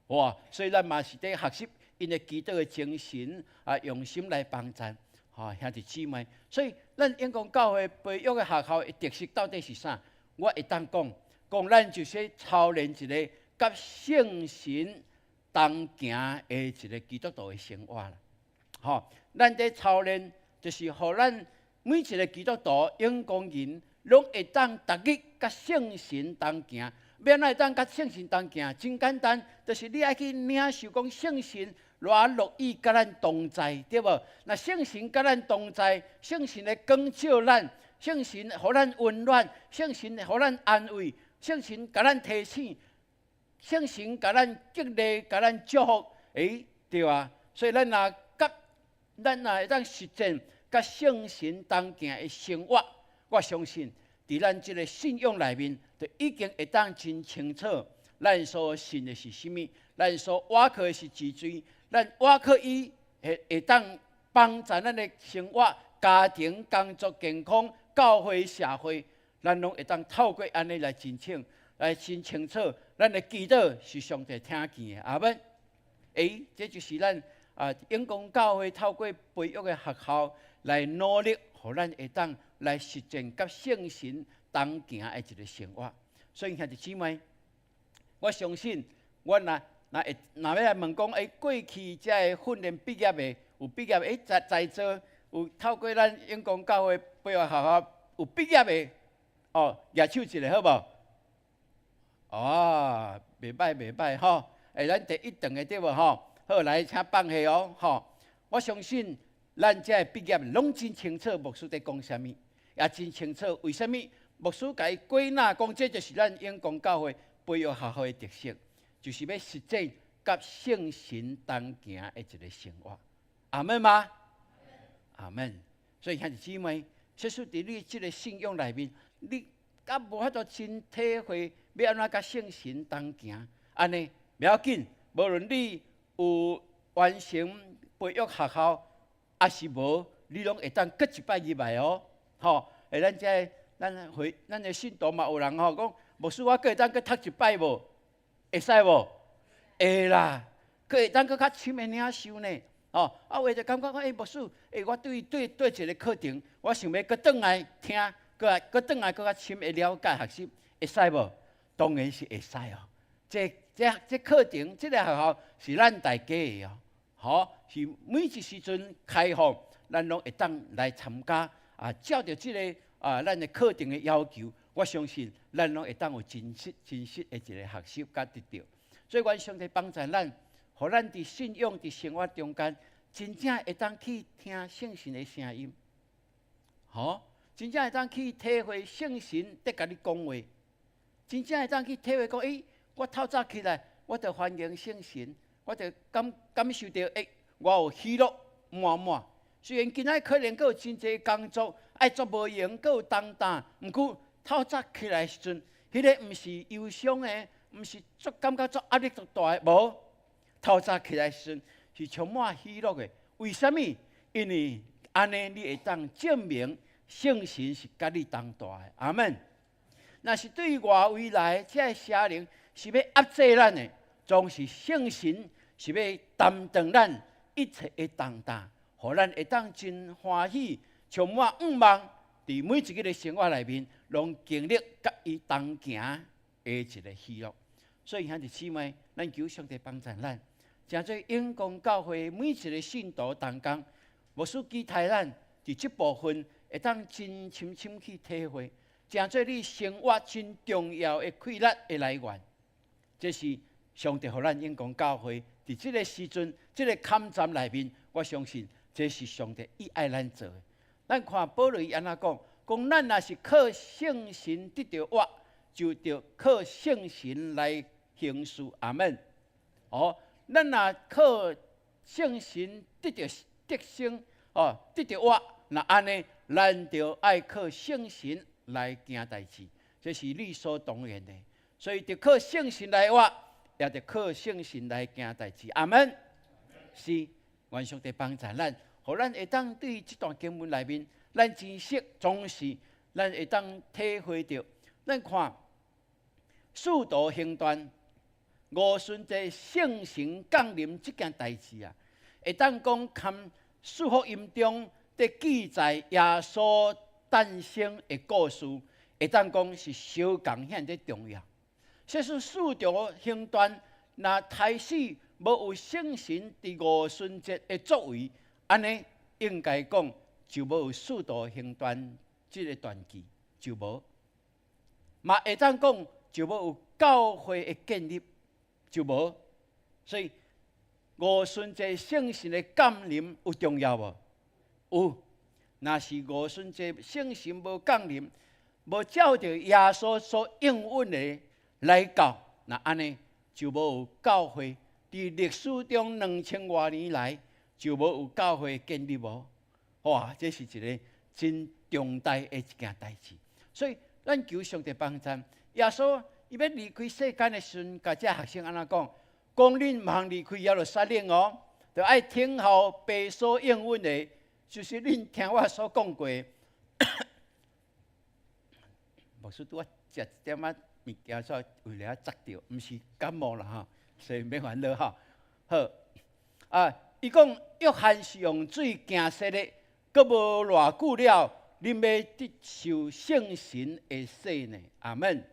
哇！所以咱嘛是佇學習𪜶的祈禱的精神，啊，用心來幫贊，吼，兄弟姊妹。所以咱永光教會培育的學校的特色到底是啥？我會當講，講咱就是操練一个佮聖神同行的一个基督徒的生活啦。吼，咱佇操練，就是予咱每一个基督徒永光人，攏會當逐日佮聖神同行。欲按怎會當佮聖神同行？真簡單，就是你愛去領受講聖神偌樂意佮咱同在，對無？若聖神佮咱同在，聖神會光照咱，聖神予咱溫暖，聖神予咱安慰，聖神共咱提醒，聖神共咱激勵，共咱祝福，欸，對啊。所以咱若佮咱若會當實踐佮聖神同行的生活，我相信佇咱這个信仰內面，就已經會當真清楚，咱所信的是啥物，咱所倚靠的是誰誰，咱倚靠伊會會當幫助咱的生活、家庭、工作、健康、教會、社會，咱攏會當透過按呢來真清、來真清楚，咱的祈禱是上帝聽見的，阿門。欸，這就是咱啊永光教會透過培育的學校來努力，予咱會當來實踐佮聖神同行的一个生活。所以兄弟姊妹，我相信，我若若會若欲來問講，欸，過去這个訓練畢業的，有畢業，欸，在在座有透過咱永光教會培育學校有畢業的，哦，舉手一下好無？哦，袂䆀袂䆀吼，欸，咱第一場的對無吼？好，來，請放下哦，吼！我相信咱這个畢業攏真清楚牧師佇講啥物，也真清楚為啥物牧師共伊歸納講，這就是咱永光教會培育學校的特色，就是欲實踐佮聖神同行的一个生活。阿門嗎？阿門。所以兄弟姊妹，即使佇你這个信仰內面，你猶無法度真體會欲按怎佮聖神同行，按呢袂要緊，無論你有完成培育學校，抑是無，你攏會當閣一擺入來哦，吼！欸，咱這咱會咱的信徒嘛有人吼講，牧師我閣會當閣讀一擺無？會使無？會啦，閣會當閣較深的領受呢。哦，啊，有的就感覺講，欸，牧師，欸，我對對對一个課程，我想欲閣轉來聽，閣來閣轉來閣較深的了解學習，會使無？當然是會使哦。這這這課程，這个學校是咱大家的哦，吼，是每一時陣開放，咱攏會當來參加啊。照著這个啊，咱的課程的要求，我相信咱攏會當有真實、真實的一个學習佮得著。所以，願上帝幫助咱，予咱佇信仰、佇生活中間，真正會當去聽聖神的聲音，吼，真正會當去體會聖神佇共你講話，真正會當去體會講，欸，我透早起來，我就歡迎聖神，我就感感受著，欸，我有喜樂滿滿。雖然今仔可能閣有真濟工作，愛做無閒，閣有重擔，毋過透早起來時陣，彼个毋是憂傷的，毋是足感覺足壓力足大的，無。透早起來時陣是充滿喜樂的。為啥物？因為按呢，你會當證明聖神是佮你同在的。阿門。若是對外圍來，這个邪靈是欲壓制咱的，總是聖神是欲擔當咱一切的重擔，予咱會當真歡喜，充滿向望，佇每一日的生活內面，攏經歷佮伊同行的一个喜樂。所以兄弟姊妹，咱求上帝幫助咱，成做永光教會每一个信徒同工，牧師期待咱佇這部分會當真深深去體會，成做你生活真重要的氣力的來源。這是上帝予咱永光教會佇這个時陣、這个坎站內面，我相信這是上帝伊愛咱做的。咱看保羅伊按怎講？講咱若是靠聖神得著活，就著靠聖神來行事。阿門。哦，咱若靠聖神得著得生，哦，得著活，若按呢，咱就愛靠聖神來行代誌，這是理所當然的。所以，著靠聖神來活，也著靠聖神來行代誌。阿門。是，願上帝幫助咱，予咱會當對這段經文內面，咱珍惜總是咱會當體會著。咱看《使徒行傳》五旬節聖神降臨這件代誌啊，會當講含四福音中佇記載耶穌誕生的故事，會當講是相仝遐爾重要。這是使徒行傳，若開始無有聖神佇五旬節的作為，按呢應該講就無有使徒行傳這個傳記就無，嘛會當講就無有教會的建立就無。所以五旬節聖神的降臨有重要無？有。若是五旬節聖神無降臨，無照著耶穌所應允的來到，若按呢就無有教會。佇歷史中兩千外年來，就無有教會建立無？哇！這是一个真重大的一件代誌。所以，咱求上帝幫助。耶穌伊欲離開世間的時陣，共這學生按怎講？講恁毋通離開耶路撒冷哦，著愛等候父所應允的，就是恁聽我所講過的。牧師拄仔食一點仔物件，煞胃咧扎著，毋是感冒啦吼，所以免煩惱吼。好，啊，伊講約翰是用水行洗禮，閣無偌久了，恁欲得受聖神的洗呢。阿門。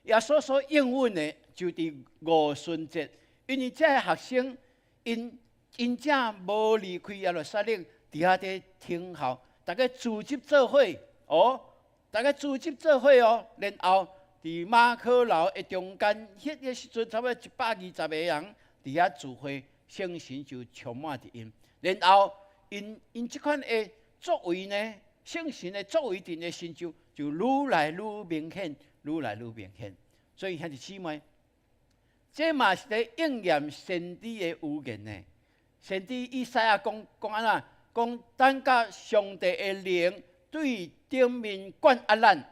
耶穌所應允的，就佇五旬節，因為這个學生𪜶𪜶正無離開耶路撒冷，佇遐佇等候，逐家聚集做伙哦，逐家聚集做伙哦，然後佇馬可樓的中間，彼个時陣差不多120個人佇遐聚會，聖神就充滿佇𪜶，然後𪜶𪜶這款的作為呢，聖神的作為佇𪜶的身上就愈來愈明顯，愈來愈明顯。所以兄弟姊妹，這嘛是咧應驗先知的預言呢。先知以賽亞講講按怎？講等甲上帝的靈對頂面灌壓咱，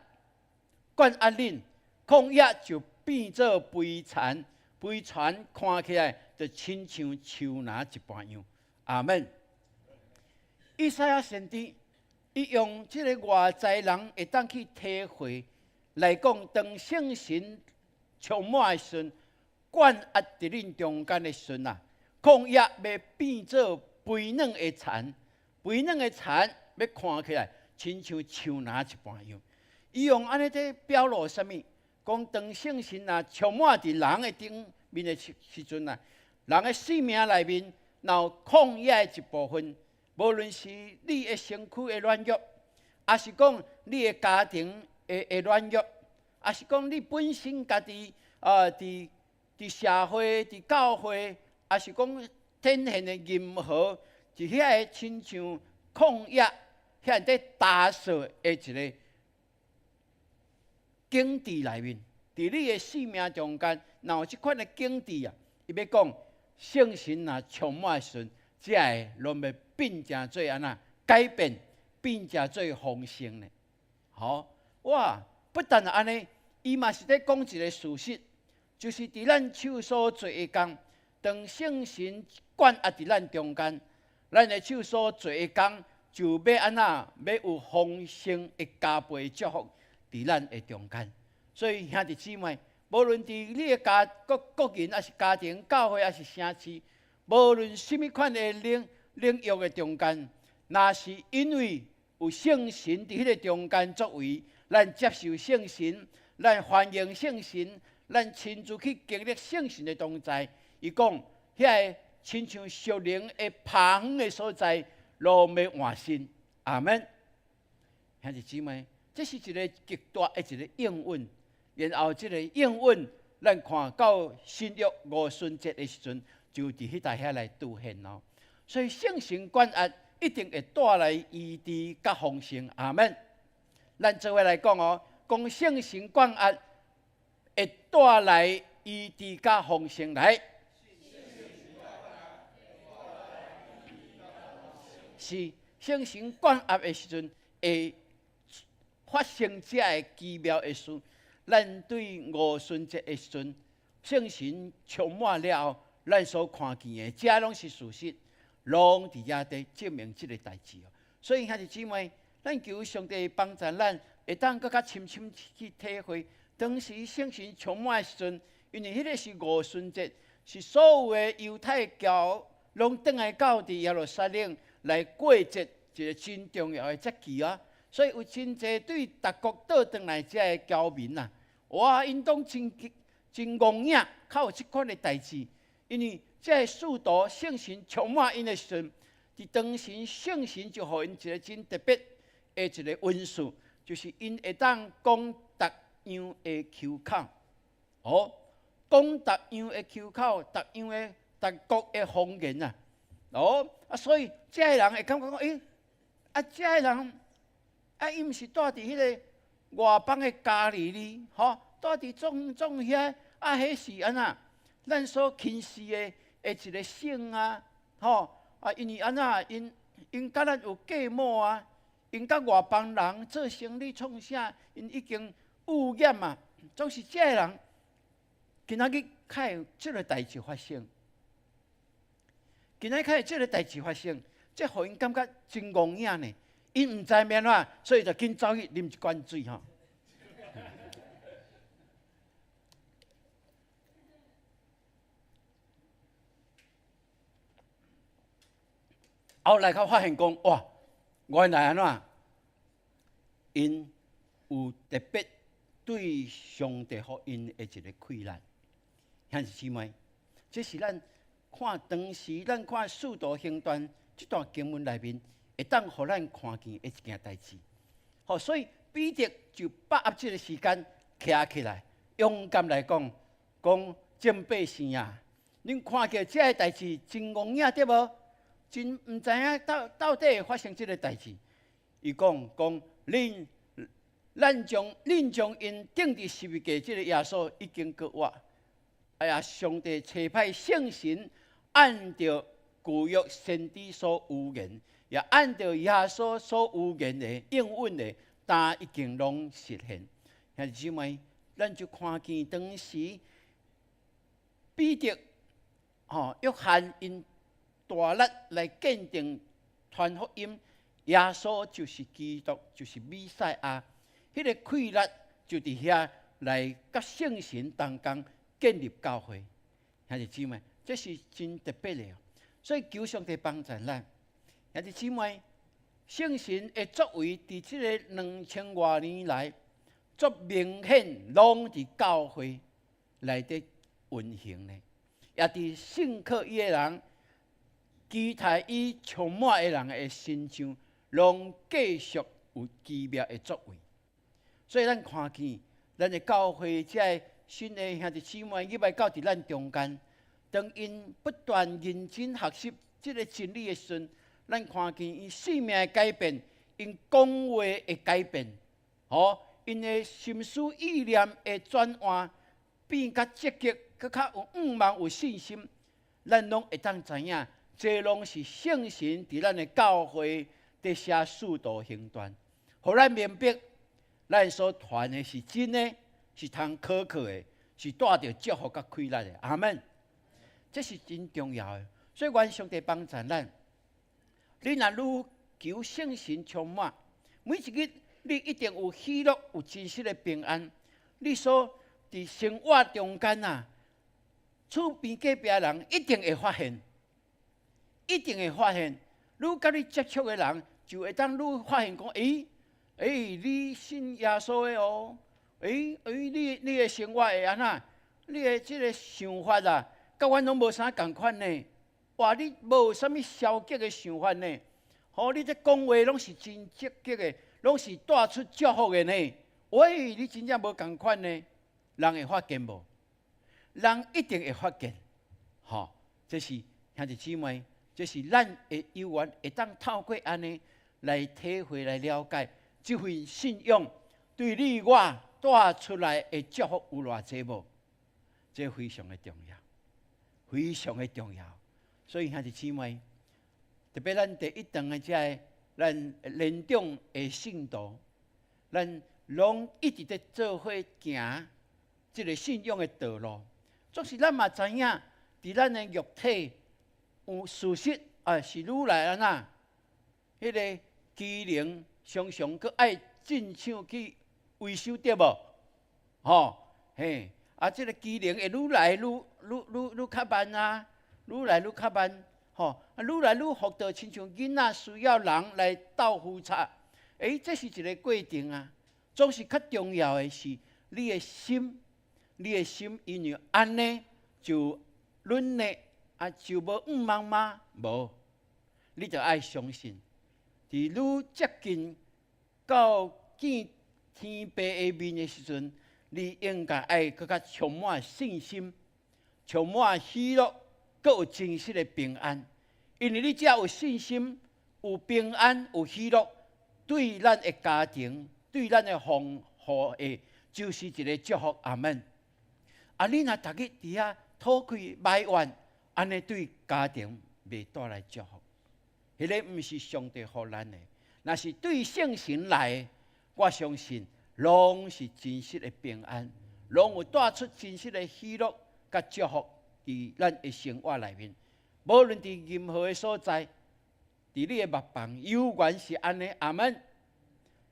灌壓恁，曠野就變做肥田，肥田看起來就親像樹林一般樣。阿門。以賽亞先知，伊用這个外在人會當去體會來講，當聖神充滿的時陣，灌壓佇恁中間的時陣啊，曠野欲變做肥嫩的田，肥嫩的田欲看起來親像樹林一般樣。伊用按呢佇表露啥物？講當聖神啊充滿佇人的頂面的時時陣啊，人的生命內面，若有曠野的一部分，無論是你的身軀的軟弱，抑是講你的家庭的的軟弱，抑是講你本身家己啊，佇佇社會、佇教會，抑是講展現的任何佇遐个親像曠野遐佇焦燥的一个境地內面，佇你的生命中間，若有這款的境地啊，伊欲講聖神若充滿的時陣，這个攏欲變成做按怎改變，變成做豐盛呢？好，哇！不但按呢，伊嘛是咧講一个事實，就是佇咱手所做的工，當聖神灌壓佇咱中間，咱的手所做的工就欲按怎，欲有豐盛的加倍祝福佇咱的中間。所以兄弟姊妹，無論佇你的家個個人，抑是家庭、教會，抑是城市，無論啥物款的靈，領域的中間，若是因為有聖神佇彼个中間作為，咱接受聖神，咱歡迎聖神，咱親自去經歷聖神的同在。伊講，遐个親像屬靈的拍遠的所在，攏欲換新。阿門。兄弟姊妹，這是一个極大的一个應允。然後這个應允，咱看到新約五旬節的時陣，就佇彼搭遐來出現咯。所以聖神管壓一定會帶來醫治佮豐盛。阿門。咱做伙來講哦，講聖神管壓會帶來醫治佮豐盛來。是聖神管壓的時陣，會發生這个奇妙的事。咱對五旬節的時陣，聖神充滿了後，咱所看見的，這攏是事實，攏佇遐佇證明這个代誌哦。所以兄弟姊妹，咱求上帝幫助咱，會當閣較深深去體會，當時聖神充滿的時陣，因為彼个是五旬節，是所有的猶太教攏轉來到佇耶路撒冷來過節，一个真重要的節期啊。所以有真濟對逐國倒轉來遮的僑民啊，哇，𪜶攏真真戇影，較有這款的代誌，因為這个使徒聖神充滿𪜶的時陣，佇當時聖神就予𪜶一个真特別的一个恩賜，就是𪜶會當講逐樣的口口，哦，講逐樣的口口，逐樣的逐國的方言啊，哦，啊，所以這个人會感覺講，欸，啊，這个人。啊，伊毋是住佇彼个外邦的加利利，吼，住佇總總遐，啊，彼是按怎？咱所輕視的的一个省啊，吼，啊，因為按怎？𪜶𪜶佮咱有計謀啊，𪜶佮外邦人做生意創啥？𪜶已經污染啊，總是這个人今仔日較會這个代誌發生，今仔日較會這个代誌發生，這予𪜶感覺真戇影呢。𪜶毋知欲按怎，所以就緊走去啉一罐水吼。後來才發現講，哇，原來按怎？𪜶有特別對上帝予𪜶的一个氣力。兄弟姊妹，這是咱看當時咱看《使徒行傳》這段經文內面，會當予咱看見的一件代誌。好，所以彼得就把握這个時間，徛起來，勇敢來講，講眾百姓啊，恁看見這个代誌真戇影對無？真毋知影到到底會發生這个代誌。伊講講，恁咱將恁將𪜶釘佇十字架這个耶穌已經復活。哎呀，上帝差派聖神，按著舊約先知所預言，也按著耶穌所預言的應允的，但已經攏實現。兄弟姊妹，咱就看見當時彼得、吼約翰𪜶大力來見證傳福音，耶穌就是基督，就是彌賽亞。彼个氣力就佇遐來佮聖神同工建立教會。兄弟姊妹，這是真特別的。所以求上帝幫助咱。兄弟姊妹，聖神的作為，佇這个兩千外年來，足明顯，攏佇教會內底運行呢。也佇信靠伊的人，期待伊充滿的人的身上，攏繼續有奇妙的作為。所以咱看見，咱的教會這个新的兄弟姊妹入來到佇咱中間，當𪜶不斷認真學習這个真理的時陣，咱看見𪜶生命的改變，𪜶講話的改變，吼，𪜶的心思意念的轉換，變較積極，閣較有向望、有信心，咱攏會當知影，這攏是聖神佇咱的教會佇寫使徒行傳，予咱明白，咱所傳的是真的，是通可靠的，是帶著祝福佮氣力的。阿門。這是真重要的，所以願上帝幫助咱。你若愈求聖神充滿，每一日你一定有喜樂，有真實的平安。你所佇生活中間啊，厝邊隔壁人一定會發現，一定會發現。愈佮你接觸的人，就會當愈發現講，欸，欸，你信耶穌的哦，欸，欸，你的生活會按怎？你的這个想法啊，佮阮攏無啥仝款呢。哇，你無啥物消極的想法呢？吼，你這講話攏是真積極的，攏是帶出祝福的呢。喂，你真正無仝款呢？人會發現無？人一定會發現，吼，這是兄弟姊妹，這是咱的有緣會當透過按呢來體會、來了解這份信仰對你我帶出來的祝福有偌濟無？這非常的重要，非常的重要。所以兄弟姊妹，特別咱第一堂的這个咱年長的信徒，咱攏一直佇做伙行這个信仰的道路。總是咱嘛知影，佇咱的肉體有事實啊，是愈來按怎，彼个機能常常閣愛進廠去維修對無？吼，嘿，啊，這个機能會愈來愈愈愈愈較慢啊，愈來愈較慢，吼，啊，愈來愈福到親像囡仔需要人來鬥扶插，欸，這是一个過程啊。總是較重要的是你的心，你的心因為按呢就軟的啊，就無毋茫嗎？無，你就愛相信，佇愈接近到見天父的面的時陣，你應該愛閣較充滿信心，充滿喜樂，閣有真實的平安。因為你只要有信心、有平安、有喜樂，對咱的家庭、對咱的防護的，就是一个祝福。阿門。啊，你若逐日佇遐吐氣埋怨，按呢對家庭袂帶來祝福。彼个毋是上帝予咱的，若是對聖神來的，我相信攏是真實的平安，攏有帶出真實的喜樂佮祝福佇咱的生活內面。無論佇任何的所在，佇你的木房，猶原是按呢。阿門。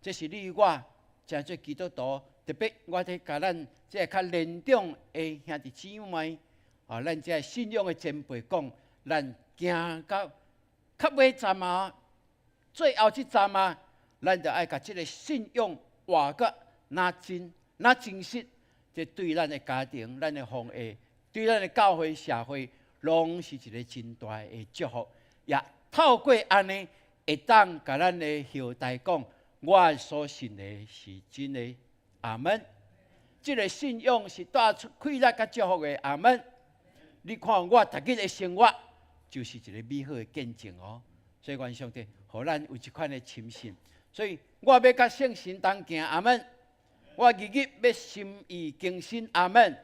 這是你我成做基督徒，特別我佇共咱這个較年長的兄弟姊妹，啊，咱這个信仰的前輩講，咱行到較尾站啊，最後這站啊，咱就愛共這个信仰活甲若真、若真實，這對咱的家庭、咱的防疫、對咱的教會、社會，攏是一个真大的祝福。也透過按呢，會當共咱的後代講，我所信的是真的。阿門。這个信仰是帶出快樂佮祝福的。阿門。你看我逐日的生活，就是一个美好的見證哦。所以願上帝予咱有這款的深信。所以我欲佮聖神同行。阿門。我日日欲心意更新。阿門。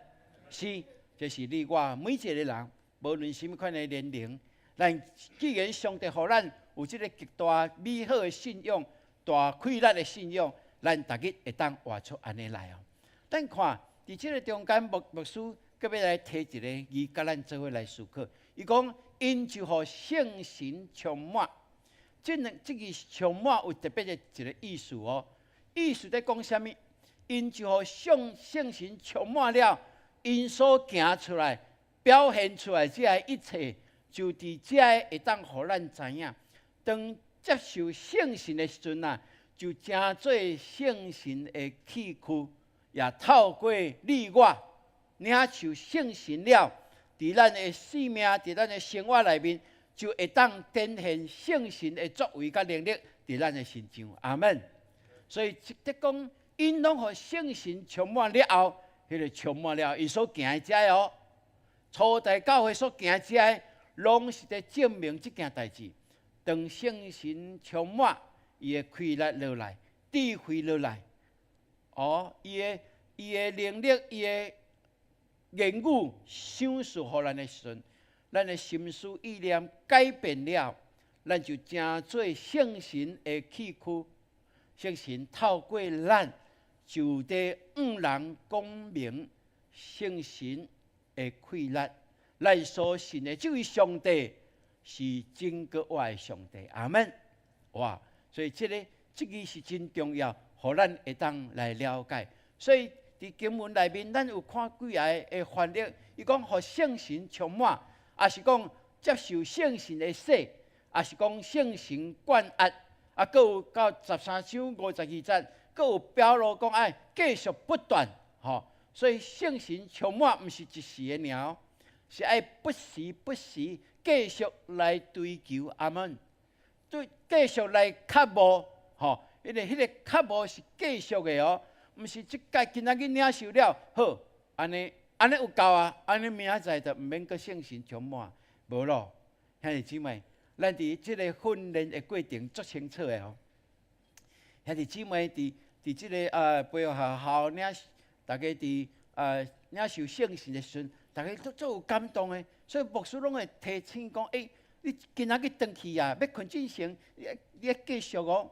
是，這是你我每一个人，無論啥物款的年齡，咱既然上帝予咱有這个極大美好的信仰、大快樂的信仰，咱逐日會當活出按呢來哦。咱看佇這个中間，牧師閣欲來提一个字，佮咱做伙來思考。伊講，𪜶就予聖神充滿。這兩這个充滿有特別的一个意思哦。意思佇講啥物？𪜶就予聖神充滿了，𪜶所行出來、表現出來這个一切，就佇遮會當予咱知影。當接受聖神的時陣啊，就成做聖神的器具，也透過你我領受聖神了，佇咱的生命、佇咱的生活內面，就會當展現聖神的作為佮能力佇咱的身上。阿門。所以，這講，𪜶攏予聖神充滿了後，彼个充滿了，伊所行的這个哦，初代教會所行的這个，攏是佇證明這件代誌。當聖神充滿，伊的氣力落來，智慧落來，哦，伊的能力，伊的言語賞賜予咱的時陣，咱的心思意念改變了，咱就成做聖神的器具。聖神透過咱，就佇向人講明聖神的氣力。咱所信的這位上帝是真閣活的上帝。阿門。哇！所以這个這个是真重要，予咱會當來了解。所以佇經文內面，咱有看幾个的翻譯，伊講予聖神充滿，抑是講接受聖神的洗，也是講聖神灌壓，啊，閣有到13章52節，閣有表露講愛繼續不斷，吼。所以聖神充滿毋是一時的爾，是愛不時不時繼續來追求阿門，對，繼續來渴慕，吼，因為彼個渴慕是繼續的哦，毋是這屆今仔日領受了，好，按呢按呢有夠啊，按呢明仔載就毋免閣聖神充滿，無咯，兄弟姊妹，咱佇這个訓練的過程足清楚的哦。兄弟姊妹佇這个培育學校領，逐家佇領受聖神的時陣，逐家都足有感動的，所以牧師攏會提醒講：欸，你今仔日轉去啊，欲睏進前，你愛繼續哦，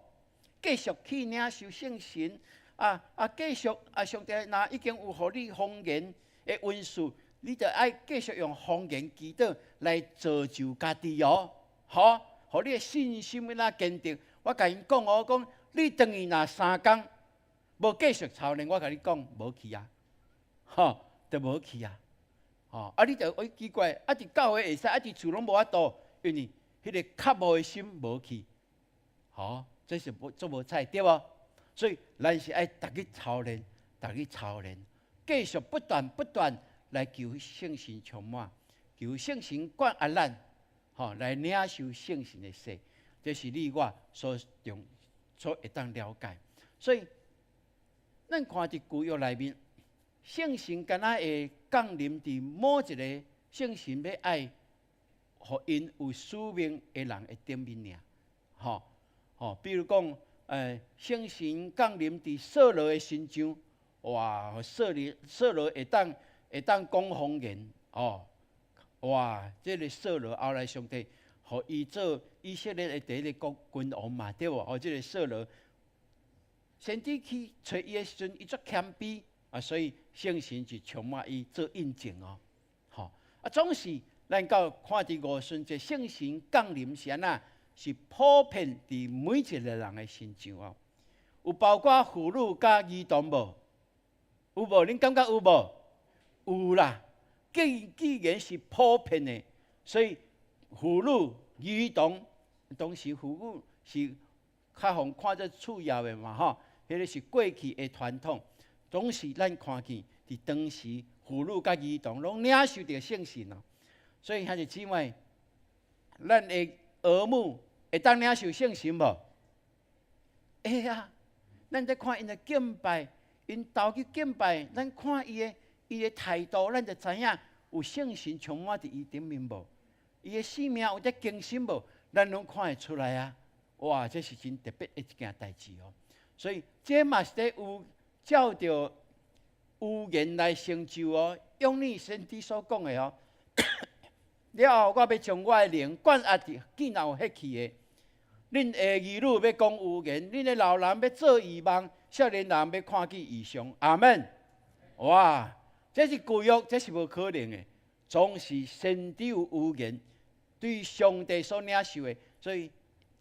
繼續去領受聖神啊啊！繼續啊！上帝若已經有予你方言的恩賜，你就愛繼續用方言祈禱來造就家己哦，好，予你的信心欲若堅定。我共𪜶講哦，講你轉去若3工無繼續操練，我共你講無去啊，吼，就無去啊，吼啊！你就會奇怪，啊，佇教會會使，啊，佇厝攏無法度，因為彼个渴慕的心無去，吼，這是無足無彩對無？所以咱是愛逐日操練，逐日操練，繼續不斷不斷來求聖神充滿，求聖神灌壓咱，吼，來領受聖神的洗，這是你我所重所會當了解。所以，咱看佇舊約內面，聖神敢若會降臨佇某一个聖神欲愛，予𪜶有使命的人的頂面爾，吼吼，比如講，聖神降臨佇掃羅的身上，哇，予掃羅掃羅會當講方言，哦，哇，這个掃羅後來上帝予伊做以色列的第一个國君王嘛，對無？哦，這个掃羅，先知去揣伊的時陣，伊足謙卑啊，所以聖神就充滿伊做印證哦，吼啊，總是咱到看佇五旬節聖神降臨是按怎？是普遍佇每一个人的身上哦，有包括婦女佮兒童無？有無？恁感覺有無？有啦。既然是普遍的，所以婦女、兒童，當時婦女是較予看做次要的嘛，吼，彼个是過去的傳統。總是咱看見佇當時婦女佮兒童攏領受著聖神哦。所以兄弟姊妹，咱的兒母會當領受聖神無？會啊！咱佇看𪜶的敬拜，𪜶投去敬拜，咱看伊的態度，咱就知影有聖神充滿佇伊頂面無？伊的生命有佇更新無？咱攏看會出來啊！哇，這是真特別的一件代誌哦。所以這嘛是咧有照著預言來成就哦。用你先知所講的哦。了後，我欲將我的靈灌壓佇見有血氣的，恁的兒女欲講預言，恁的老人欲做異夢，少年人欲看見異象。阿門！哇，這是舊約，這是無可能的，總是先知有預言，對上帝所領受的，所以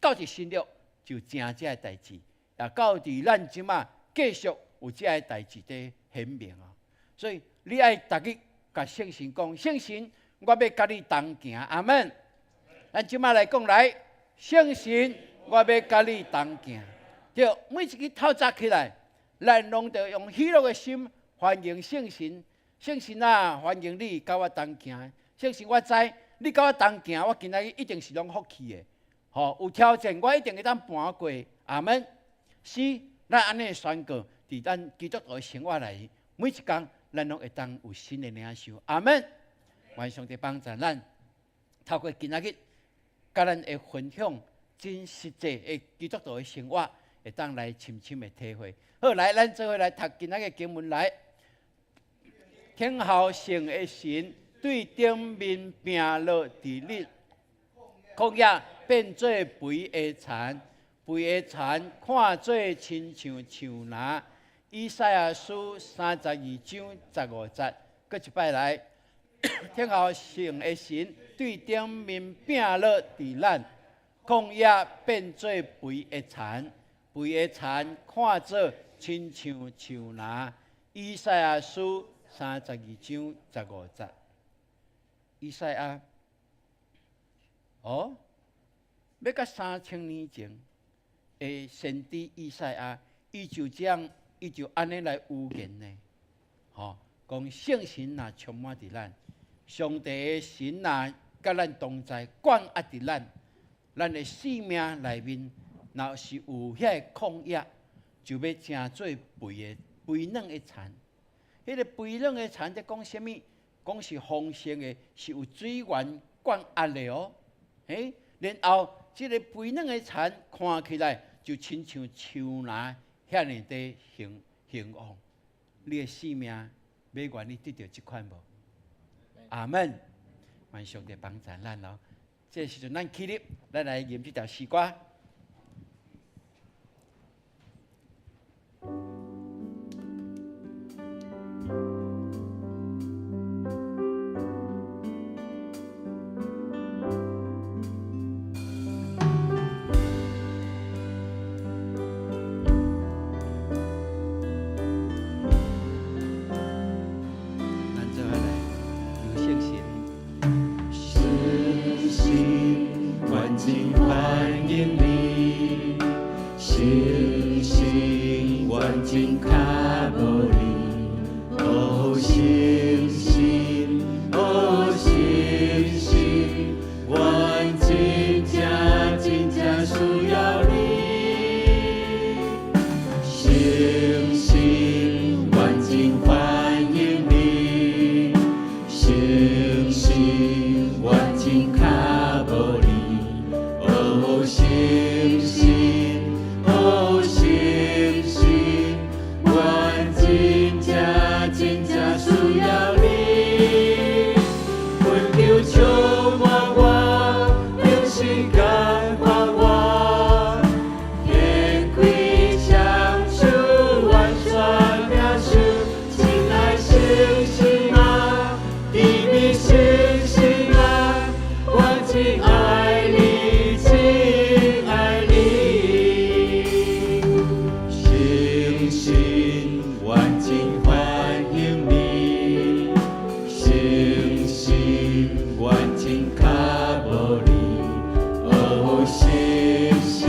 到佇新約就成這个代誌，也到佇咱這馬繼續有這个代誌佇顯明啊。所以你愛逐日共聖神講，聖神，我欲佮你同行，阿門。咱這馬來講來，聖神，我欲佮你同行。對，每一日透早起來，咱攏著用喜樂的心歡迎聖神。聖神啊，歡迎你佮我同行。聖神，我知你佮我同行，我今仔日一定是攏福氣的。吼，有挑戰，我一定會當攀過。阿門。是，咱按呢宣告，佇咱基督徒的生活內，每一工咱攏會當有新的領受。阿門。願上帝幫助咱，透過今仔日，佮咱的分享，真實際的基督徒的生活，會當來深深的體會。好，來，咱做伙來讀今仔日經文來。聽候聖的神對頂面摒落佇你，曠野變做肥的田，肥的田看做親像樹林。以賽亞書32章15節，閣一擺來。聽候聖的神對頂面摒落佇咱，曠野變做肥的田，肥的田看做親像樹林。以賽亞書32章15節。以賽亞，哦，欲到3000年前的先知以賽亞，伊就這樣，伊就按呢來預言呢，吼，講聖神若充滿佇咱，上帝的神若佮咱同在，管壓佇咱，咱的生命內面，若是有遐个曠野，就欲成做肥的肥嫩的田。彼个肥嫩的田在講啥物？講是豐盛的，是有水源灌壓的哦。嘿，然後這个肥嫩的田看起來就親像樹林遐爾的興興旺。你的生命欲願意得著這款無？阿門。願上帝幫助咱咯。這個時陣咱起立，咱來吟這條詩歌。咱做伙來求聖神。聖神，阮真歡迎你，聖神，阮真跤無你，哦，聖神，哦，聖神，阮真正真正需要你。聖神，阮真歡迎你，聖神，阮真跤無你，哦，聖神，哦，聖神，阮真正真正需要你。懇求充滿我，靈神感化我，天開雙手完全領受，親愛聖神啊，甜蜜聖神啊，我真愛你，真愛你。聖神，阮真歡迎你，聖神，阮真跤無你，哦，聖神，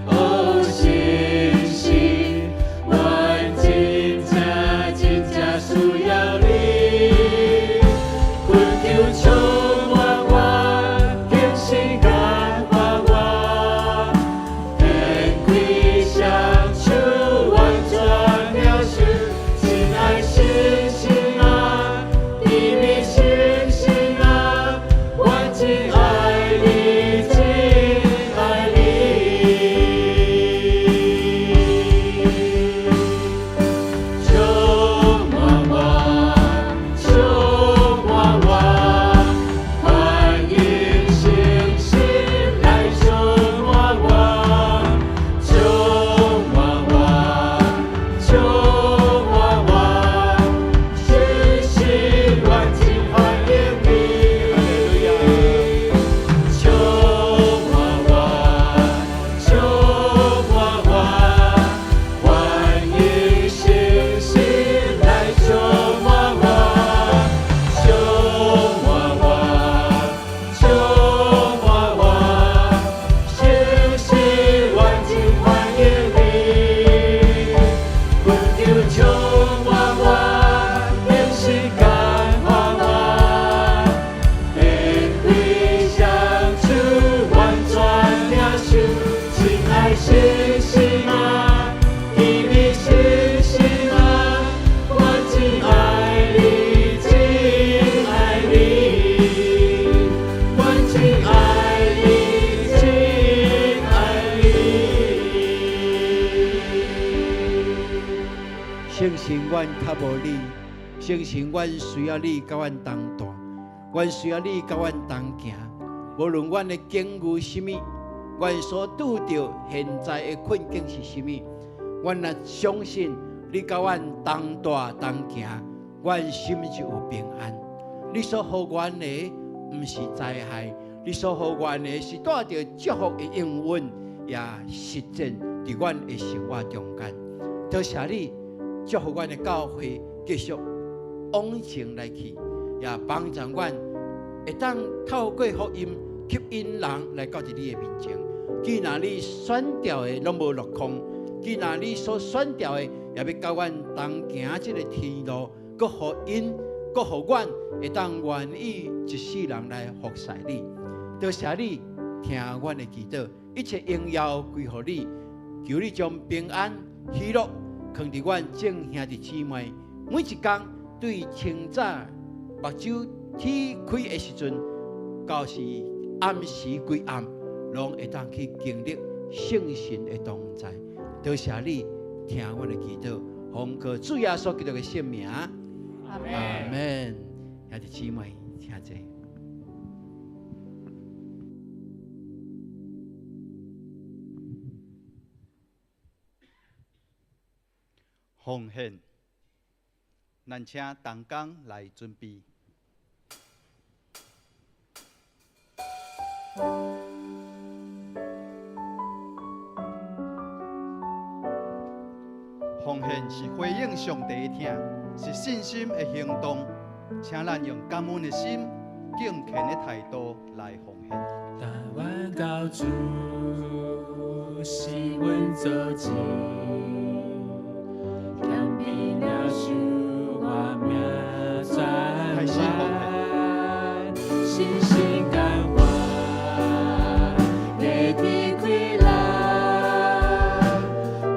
哦，聖神，阮真正真正需要你。懇求充滿我，靈神感化我，天開雙手完全領受，親愛聖神啊，甜蜜聖神啊，我真愛你，真愛你。充滿我，充滿我，歡迎聖神來充滿我，充滿我，充滿我，聖神阮真歡迎你。充滿我，充滿我，歡迎聖神來充滿我，充滿我，充滿我，聖神阮真歡迎你。懇求充滿我，靈神感化我，天開雙手完全領受，親愛聖神啊，甜蜜聖神啊，我真愛你，真愛你，我真愛你，真愛你。聖神，阮較無你，聖神，阮需要你佮阮同在，阮需要你佮阮同行。無論阮的境遇啥物，阮所拄著現在的困境是啥物，阮若相信你佮阮同在同行，阮心就有平安。你所予阮的，毋是災害，你所予阮的是帶著祝福的應允，也實踐佇阮的生活中間。多謝你祝福阮的教會繼續往前來去，也幫助阮會當透過福音吸引人來到佇你的面前。既然你選掉的攏無落空，既然你所選掉的也欲佮阮同行這个天路，閣予𪜶，閣予阮會當願意一世人來服侍你。多謝你聽阮的祈禱，一切榮耀歸予你。求你將平安、喜樂藏佇阮眾兄弟姊妹，每一工對清早目睭天開的時陣，到是暗時歸暗，攏會當去經歷聖神的同在。多謝你聽阮的祈禱，奉靠主耶穌基督的聖名，阿門。兄弟姊妹，請坐。奉獻，咱請同工來準備。奉獻是回應上帝的疼，是信心的行動。請咱用感恩的心、敬虔的態度來奉獻。但願到主是阮做主，謙卑領受我命轉開始奉獻。弯，信心甘願，代替虧難，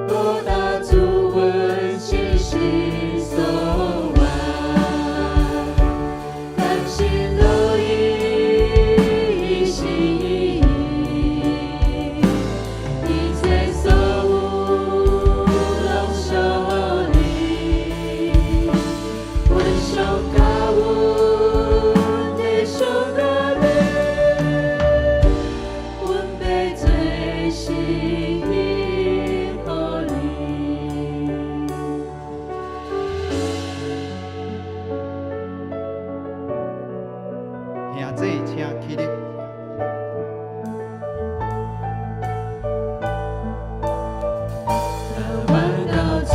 報答主阮誠心所願，甘心樂意一心一意，一切所有攏屬你，阮上感恩，地上甲你，阮欲做心意予你。兄弟，請起立。但願到主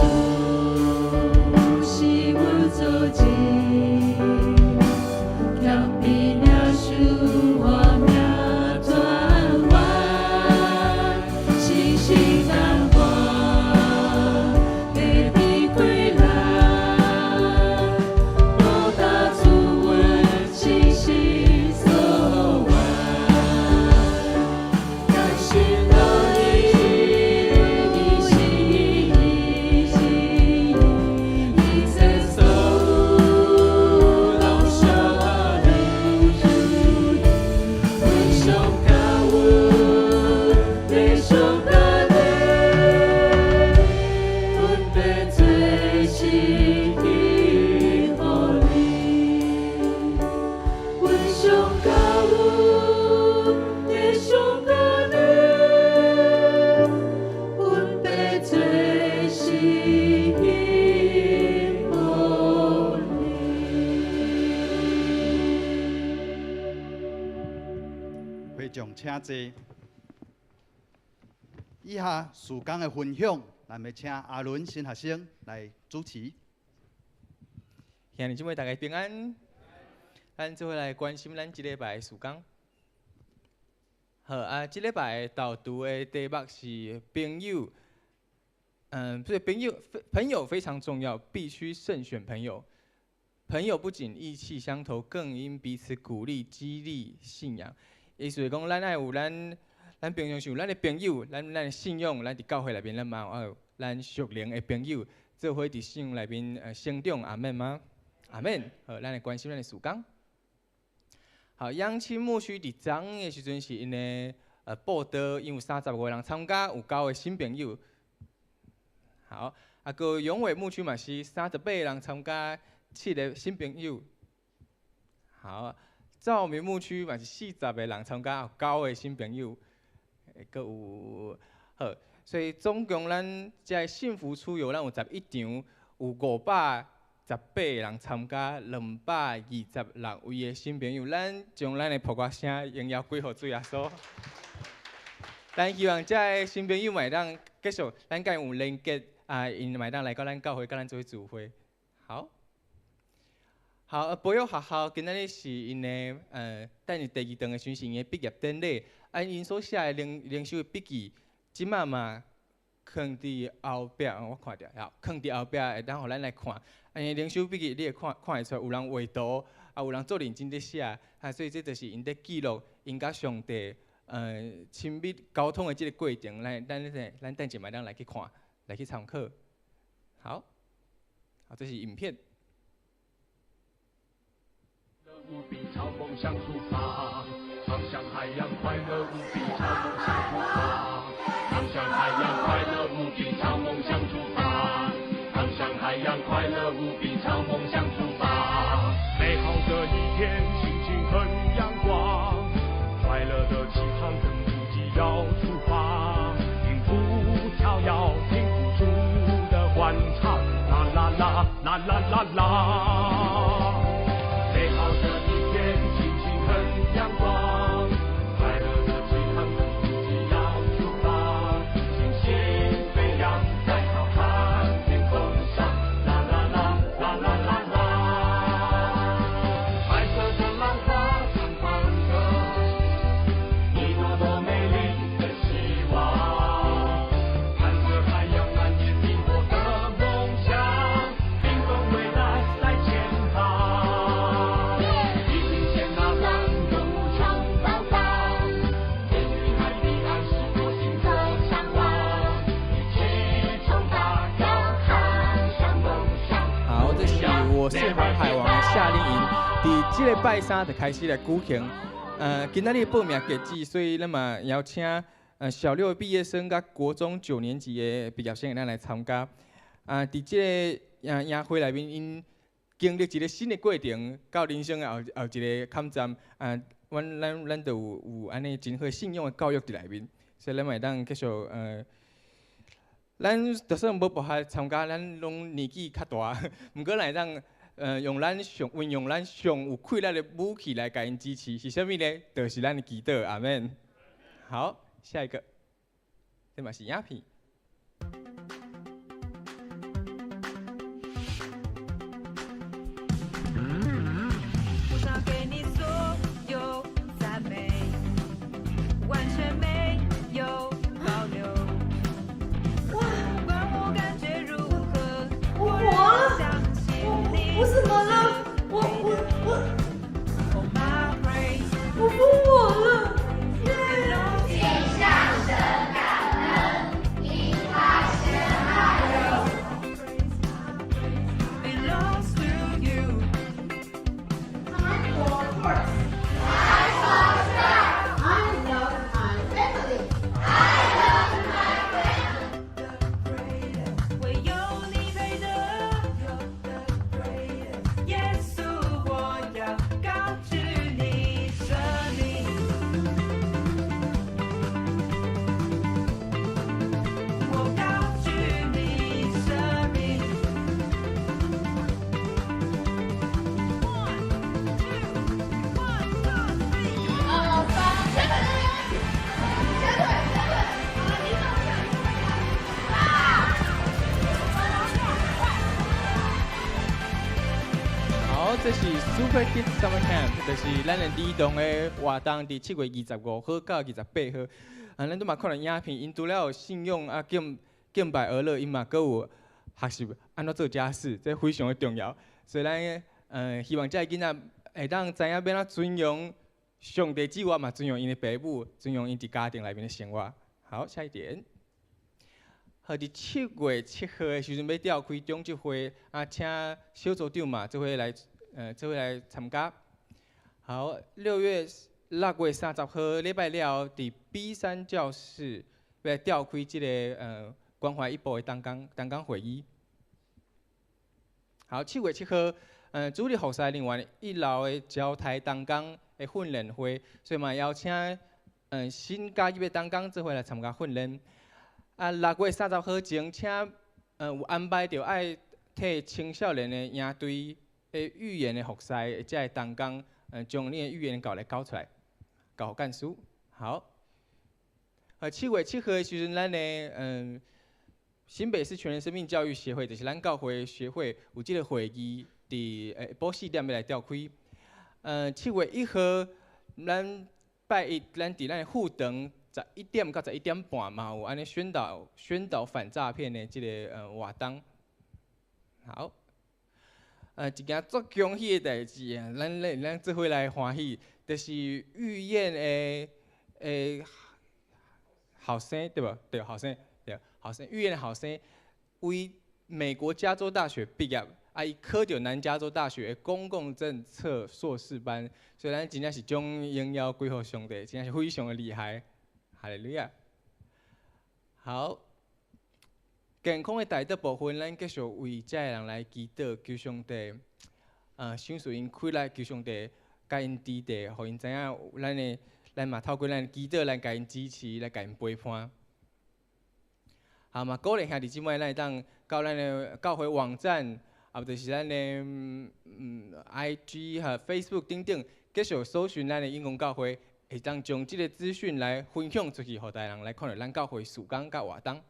是阮做主，謙卑領受我命轉彎，信心甘願，代替虧難，報答主阮誠心所願，甘心樂意一心一意，一切所有攏屬你，阮上感恩，地上甲你，阮欲做心意予你，阮上感恩，地上甲你，阮欲做心意予你。會眾請坐。以下事工的分享，咱欲請阿倫新學生來主持。兄弟姊妹大家平安，咱做伙來關心咱這禮拜的事工。好啊，這禮拜的導讀的題目是朋友。所以朋友非常重要，必須慎選朋友。朋友不僅意氣相投，更應彼此鼓勵、激勵信仰。意思是講，咱愛有咱平常時有咱的朋友，咱的信仰，咱佇教會內面，咱嘛有愛有咱屬靈的朋友，做伙佇信仰內面成長。阿們嗎？阿們。好，咱來關心咱的事工。好，楊青牧師佇昨昏的時陣是𪜶的報道，𪜶有35個人參加，有9個新朋友。好，啊，閣永偉牧區嘛是38個人參加，7個新朋友。好，兆民牧區嘛是40個人參加，有9個新朋友。閣有好，所以總共咱這个幸福出遊，咱有11場，有518個人參加，226位的新朋友。咱將咱的噗仔聲榮耀歸予主耶穌。咱希望這个新朋友嘛會當繼續，咱佮𪜶有連結啊，𪜶嘛會當來到咱教會，佮咱做伙聚會。好，好，保育學校今仔日是𪜶的，等於第二場的時陣是𪜶的畢業典禮。啊，𪜶所寫的靈靈修的筆記，這馬嘛囥佇後壁，我看著，好，囥佇後壁會當予咱來看。啊，𪜶靈修筆記你會看看會出來，有人畫圖，啊，有人足認真佇寫，啊，所以這就是𪜶佇記錄𪜶佮上帝親密溝通的這個過程。咱咱咱咱等陣嘛，咱來去看，來去參考。好，好，這是影片。無比朝夢想出發，航向海洋，快樂無比朝夢想出發，航向海洋，快樂無比朝夢想出發，航向海洋，快樂無比朝夢想出發。美好的一天，心情很陽光，快樂的起航，跟自己要出發，音符跳躍，停不住的歡唱，啦啦啦啦啦啦啦。美好的一天，心情很陽光，快樂的起航，跟自己要出發，星星飛揚在浩瀚天空上，啦啦啦啦啦啦啦。白色的浪花綻放着一朵朵美麗的希望，看着海洋蔓延你我的夢想，冰封未來在前方。地平線那端有無窮寶藏，天與海彼岸是我心的嚮往，一起衝發，要航向夢想。好，這是我是航海王的夏令營，佇這个拜三就開始來舉行。今仔日報名截止，所以咱嘛邀請小六的畢業生佮國中九年級的畢業生會當來參加。啊，佇這个營會內面，𪜶經歷一个新的過程，到人生的後後一个坎站。啊，阮咱咱就有有按呢真好信仰的教育佇內面，所以咱嘛會當繼續咱就算無辦法參加，咱攏年紀較大，毋過咱會當用咱上運用咱上有氣力的武器來共𪜶支持，是啥物呢？就是咱的祈禱，阿們。好，下一個，這嘛是影片。我想給你所有讚美，完全沒有保留。哇！不管我感覺如何，我活了！相信你。我怎麼了？我我我 Oh my praise，我復活了！耶！獻上神感恩，因他先愛我。 belongs to you。 Time for work. I for shark. I love my family. I love my family. 唯有你配得，耶穌，我要高舉你聖名。我高舉你聖名。One, two, one, two, three。二三，小腿，小腿，小腿，啊，你动一下，你动一下，啊！好，這是 Super Kids Summer Camp，就是咱的兒童的活動，佇7月25號到28號。啊，咱拄嘛看著影片，𪜶除了有信仰啊敬敬拜娛樂，𪜶嘛閣有學習按怎做家事，這非常的重要。所以咱希望這个囡仔會當知影欲按怎尊榮上帝之外，嘛尊榮𪜶的爸母，尊榮𪜶佇家庭內面的生活。好，下一點。好，佇7月7號的時陣欲召開長執會，啊，請小組長嘛做伙來，做伙來參加。好，6月30號禮拜了後，佇 B3教室欲來召開這个關懷一步的同工同工會議。好，7月7號，主日服侍人員一樓的招待同工的訓練會，所以嘛邀請新加入的同工做伙來參加訓練。啊，6月30號前，請有安排著愛替青少年的營隊的預言的服侍的這个同工，將你的預言稿來交出來，交予幹事。好，7月7號的時陣，咱的新北市全人生命教育協會，就是咱教會協會有這个會議，佇下晡4點欲來召開。7月1號，咱拜一，咱佇咱的副堂11點到11點半嘛有按呢宣導宣導反詐騙的這个活動。好，一件足恭喜的代誌啊，咱咱咱做伙來歡喜，就是玉燕的的後生對無？對，後生對，後生玉燕的後生，為美國加州大學畢業，啊，伊考著南加州大學的公共政策碩士班，所以咱真正是將榮耀歸予上帝，真正是非常的厲害，哈利路亞。好，健康的代禱部分，咱繼續為遮的人來祈禱，求上帝，賞賜𪜶氣力，求上帝共𪜶治治，予𪜶知影咱的，咱嘛透過咱的祈禱來共𪜶支持，來共𪜶陪伴。好嘛，鼓勵兄弟姊妹，咱會當到咱的教會網站，啊，就是咱的IG 和 Facebook 等等，繼續搜尋咱的永光教會，會當將這個資訊來分享出去，予大人來看著咱教會事工佮活動。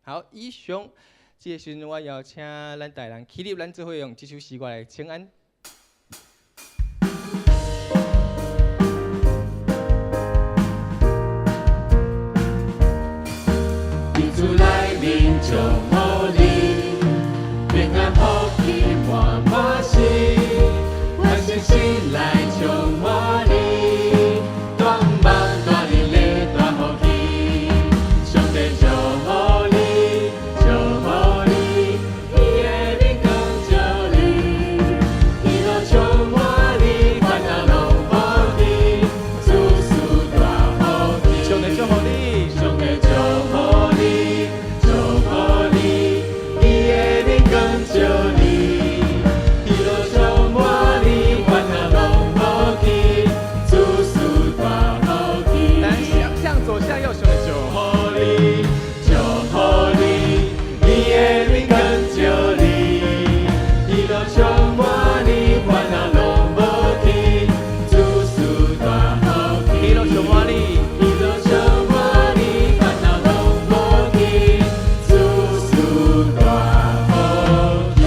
好，以上，這个時陣我邀請咱大人起立，咱做伙用這首詩歌來請安。佇主內面祝福你，平安福氣滿滿心，願信心來充滿你，大夢大能力大福氣，上帝祝福你，祝福你，伊的靈光照你，喜樂充滿你，煩惱攏無去，諸事大福氣。上帝祝福你，上帝祝福你，祝福你，伊的靈光照你，喜樂充滿你，煩惱攏無去，諸事大福氣。咱向左向右，上帝祝福你，祝福你，伊的靈光照你，喜樂充滿你，煩惱攏無去，諸事大福氣。喜樂充滿你，喜樂充滿你，煩惱攏無去，諸事大福氣。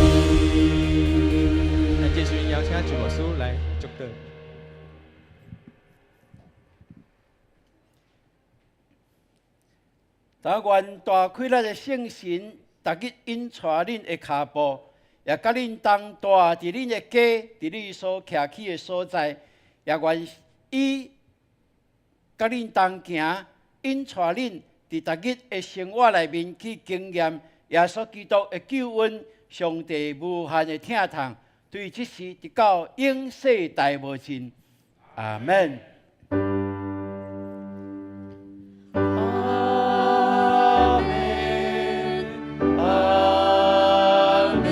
咱繼續邀請周牧師來祝禱。但願大氣力的聖神，逐日引帶恁的跤步，也佮恁同住佇恁的家，佇你所徛起的所在，也願伊佮恁同行，引帶恁佇逐日的生活內面去經驗耶穌基督的救恩，上帝無限的疼痛，對這時直到永世代無盡。阿門。阿門，阿門，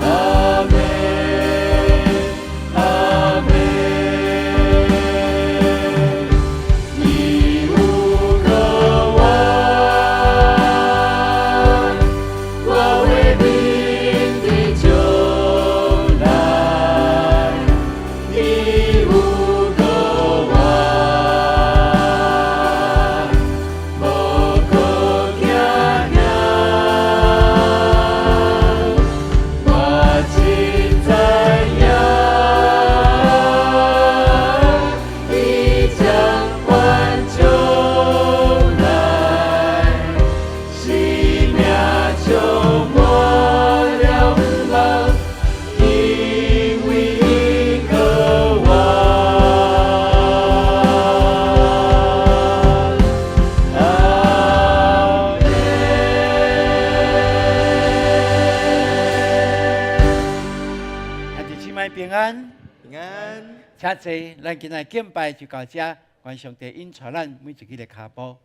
阿門，阿門，阿門。你無可挽，我為你的將來，你無可挽，無可驚嚇，我真知影，伊將挽救來，生命充滿了盼望，因為伊渴望。阿門。兄弟姊妹平安，平安。請坐，咱今仔敬拜就到這，願上帝引帶咱每一个的跤步。